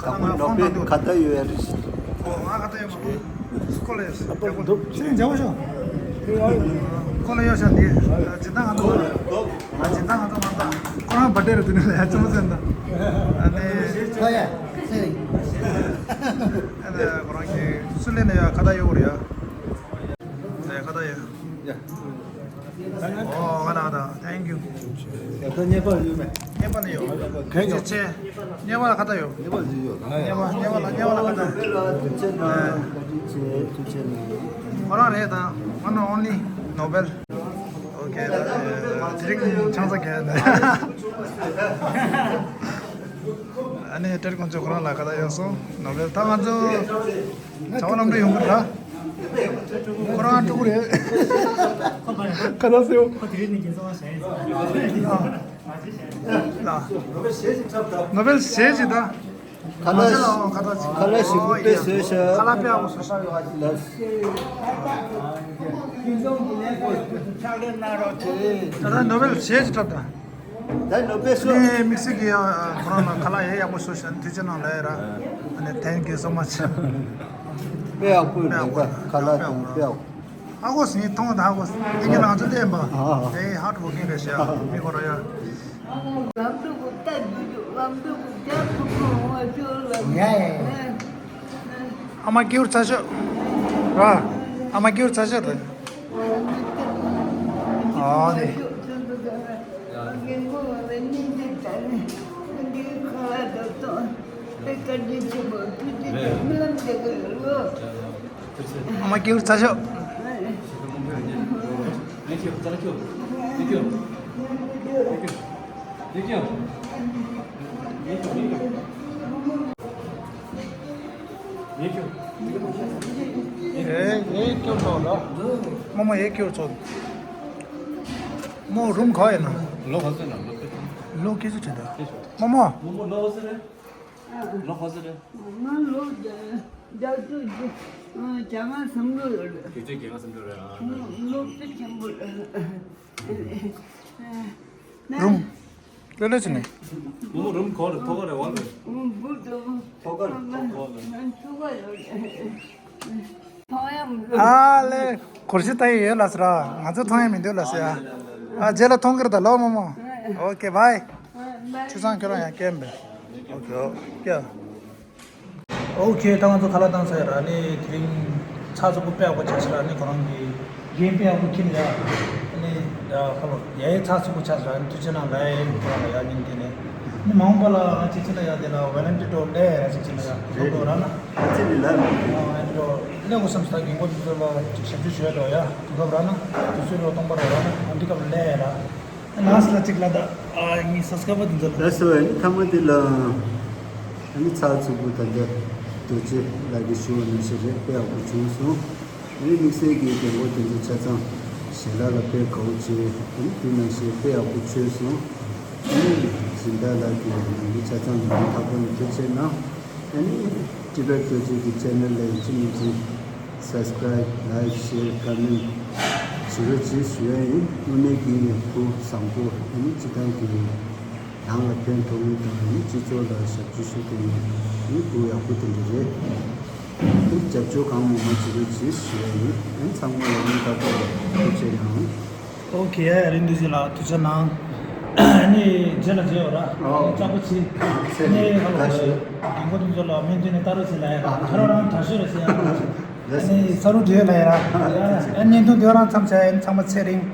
ཁ་ནང་ང་ནོ་ཕོན་པེ་ནང་དུ་ཁ་ད་ཡོད་ཡ་རེད། ཨོ་ང་ཁ་ད་ཡོད་མ། ཁོ་ལ་ཡོད་ཟེར། ཁོ་ལ་ཡོད་ཤག་འདི་སྦྱིན་བདག་ང་ཚོ་ང་སྦྱིན་བདག་ང་ཚོ་མ་ད་ཁོ་རང་བར་ཐི་ཌེ་རེད། དེ་ནས་ལ་ཡ་ཅུང་ཟད་ད། ཨ་ནི་ཁོ་ཡ་ཚེ་རིང་། ཨ་ནི་ཁོ་རང་གི་སུ་ལེན་ན་ཡ་ཁ་ད་ཡོད་རེད་ཡ། ཨ་ནི་ཁ་ད་ཡོད། ཡ། ཨོ་ང་ད་ང་ད། Thank you། ཡ་ད་ཉེས་པ་ཡོད་མེད། ཉེས་པ་ནི་ཡོད། གན་ཡོད། ཅེ་ཉེས་པ་ཁ་ད་ཡོད། ཉེས་པ་ཡོད། ཉེས་པ་ཉེས་པ་ལ་ཉེས་པ་ལ་ཁ་ད་ཡོད། ཁོ་རང་རེད་ད། One and only Nobel། ཨོ་ཁེ། དེ་རིང་ཆང་ས་གས་ད། ཨ་ནི་ཏྲེར་ཀོན་ཚོ་ཁོ་རང་ལ་ཁ་ད་ཡོད་སོང་། Nobel། ད་ང་ཚོ་བྱ་བ་ལམ་འགྲོ་ཡོང་གི་ར། ཁོ་རང་ཕྲུ་གུ་རེད། ཁ་ད་སེའོ། ཁོ་དེ་རིང་ནས་རྒྱལ་སོང་བ་ཞེས་ལ། Nobel་ཞེས་ཅི་ད། ཁ་ལ་ཁ་ལ་ཞིག་པུ་པེ་སོས་ཤ། ཁ་ལ་པེ་ཨ་བོ་སོས་ཤ། ད་Nobel་ཞེས་ཅི་ད། ད་ནོ་པེ་སོ། ནས་དམིགས་བསལ་གྱི་ཡང་ཁོ་རང་ལ་ཁ་ལག་ཡག་ཡག་པོ་བཟོས་ཤག་ཐུགས་རྗེ་གནང་ལབ་ཡ་ར། ཨ་ནི་thank you so much། དཔེ་ཡག་པོ་འདུག་ད་ཁ་ལག་དང་དཔེ་ཡག་པོ། ཧ་གོ་སོང་། མཐོང་ད་ཧ་གོ་སོང་། ཨིན་ཇི་ནང་ཚོ་བསྟན་པ། ཨ་ཨ། དེ་hard working་རེད་ཤག་མི་ཁོ་རང་ཡ། ལམ་དུ་གུ་ལྟ་རྒྱུ་འདུག་ལམ་དུ་གུ་རྒྱ་ཐུག་གུ་འོང་བ་ཅོ་ལ། ཡ་ཡ་ཡ། ཨ་མ་སྐྱིད་པོ་ཚ་ཤོག་ར། ཨ་མ་སྐྱིད་པོ་ཚ་ཤོག་ར། ཨ་ནི། ཨ་མ་སྐྱིད་པོ་ཚ་ཤོག Thank you. Thank you. Thank you. Thank you. ཨེ་ཨེ་སྐྱོར་ཚོགས་ལ། རྨོ་མོ་ཨེ་སྐྱོར་ཚོགས། རྨོ་རུམ་ག་ཡིན་ན། ལོ་ག་ཚོད་ན་ལོ་སྐད་ཆ་དྲིས་ད། རྨོ་མོ། རྨོ་མོ་ལོ་ག་ཚོད་རེད། ལོ་ག་ཚོད་རེད། ང་ལོ་བརྒྱ་དྲུག་ཅུ་གྱ་ལྔ་ཙམ་ལོ་ཡོད་རེད། བརྒྱད་ཅུ་གྱ་ལྔ་ཙམ་ལོ་རེད། ལོ་དཔེ་ཆེན་པོ་རེད། རུམ། ལོ་ལོ་ཅི་ནས། རྨོ་མོ་རུམ་ག་རེ། ཐོག་ཁ་རེད་བ་ལེ། ཐོག་ཁ་རེད། ཐོག་ཁ་རེད། ཨ་ལེ། གོར་ཤི་ཏ་ཡི་ཡོད་ལ་སི་ར། ང་ཚོ་མཐོང་ཡ་མི་འདུག་ལ་སི་ཡ། ཨ་རྗེས་ལ་མཐོང་གི་རེད་ད་ལོ་རྨོ་མོ། Okay bye། ཆུ་ཚང་ཁྱོད་རང་ཡང་སྐྱེལ་འབད། Okay okay། Okay ད་ང་ཚོ་ཁ་ལག་བཏང་ཚར་ཡ་ར། ཨ་ནི་དེ་རིང་ཚགས་ཚུད་པོ་དཔེ་ཡག་པོ་བྱས་ཤག་ར། ཨ་ནི་ཁོ་རང་གི་རྒན་དཔེ་ཡག་པོ་ཁྱེར་ཡ། ཨ་ནི་ཡ་ཁ་ལོ་ཡ་ཡ་ཚགས་ཚུད་པོ་ཆགས་ཤག་ར། ཨ་ནི་ཐུགས་རྗེ་གནང་ལབ་ཡ་ཡིན། ཁོ་རང་ལ་ཡ་ཉིན་དེ་ནས་ཨ་ནི་མ་འོངས་པ་ལ་ང་ཅིག་ཅིག་ལ་ཡ་དེ་ལ་ཝེ་ལན་ཊི་ཊོ་ལས་ར་ཅིག་ཅིག་ལ་ཡ་ཐུག་རོགས་ར་ན། ཨ་ཅིག་ལ་ལ་ཝེ་ལན་ཊི་ཊོ་ལས་དགོས་བསམ་སྟ་རྒན་གོག་དེ་ཚོ་ལ་ཅིག་ཞབས་ཞུ་ཞུ་ཡ་འགྲོ་ཡ་དུས་སྐབས་ར་ན། དུས་ཚོད་རོ་སྟོང་པ་རོ་ར་ན། ཨ་འདི་སྐབས་ལས་ར། ལགས་སོ་ལ་གཅིག་ལ་ད། ཨ་ངའི་སབ་སི་ཀ་རའི་བར་དེ་ཚོ་ལ། ལགས་སོ། ཨ་ནི་མཐའ་མ་དེ་ལ་ཨ་ནི་ཚགས་ཚུད་པོ་ད་ལྟ་རྡོ་རྗེ་ལགས་ཀྱིས་ཞུ་བ་ནང་བཞིན་རེད། དཔེ་ཡག་པོ་བྱུང་སོང་། ཨ་ནི་དམིགས་བསལ་གྱི་རྒན་གོག་དེ་ཚོ་ཆ་ཚང་ཞལ་ལག་ལ་དཔེ་དགའ་བོ་བྱས། ཨ་ནི་དེ་ནང་བཞིན་དཔེ་ཡག་པོ་མཆོད་སོང་། ཨ་ནི་སྦྱིན་བདག་ལགས་ཀྱིས་ང་ཚོ་ཆ་ཚང་ལ་ཨ་ནི་ཐག་པ་ནས་ཐུགས་རྗེ་གནང་། ཨ་ནི་ཊི་བེཊ་རྡོ་རྗེ་གི་ཆེ་ནལ་ལ་ཡིན་གཅིག་མིན་གཅིག་སབ་སི་ཀ་རའིབ། ལའིཀ། ཤེར། ཀོ་མེན་ཊི་བྱེད་རོགས་གྱིས་ཞུ་ཡ་ཡིན། དངོས་གནས་ཀྱི་བུ་བཟང་པོ་ཨ་ནི་སྤྱི་བཏང་གི་ནང་ལ་ཕན་ཐོགས་མཁན་དང་། ཨ་ནི་སྤྱི་ཚོགས་ལ་ཞབས་ཕྱི་ཞུ་མཁན་ནི་བུ་ཡག་པོ་དེ་འདྲ་རེད། ཨ་ནི་རྒྱབ་སྐྱོར་གང་མང་མང་བྱེད་རོགས་གྱིས་ཞུ་ཡ་ཡིན། ཨ་ནི་ཚང་མ་ལ་སྙིང་ཐག་པ་ནས་ཐུགས་རྗེ་གནང་། ཨོ་ཁེ། རིན་པོ་ཆེ་ལགས་ཐུགས་རྗེ་གནང་། ནི་རྗེས་ལ་མཇལ་བ་ར། ཨོ། ལྕགས་པོ་ཆེ། ཚེ་ནི་ཧ་ལོ། རྒན་གོ་དེ་ཚོ་ལ་སྨན་བཅོས་ནི་ལྟ་རོགས་ཟེར་ལ་ཡ། ཨ། ཁ་རོག་རང་དྲག་ཤོས་རེད་ཟེར་ཡ། ལགས་སོ། ནི་ས་རུ་བྲིས་ལ་ཡ་ར། ཨ་བརྙན་ཐུང་དེ་རང་མཚམས་བྱས་ཡིན། ཚང་མ་ཚེ་རིང་།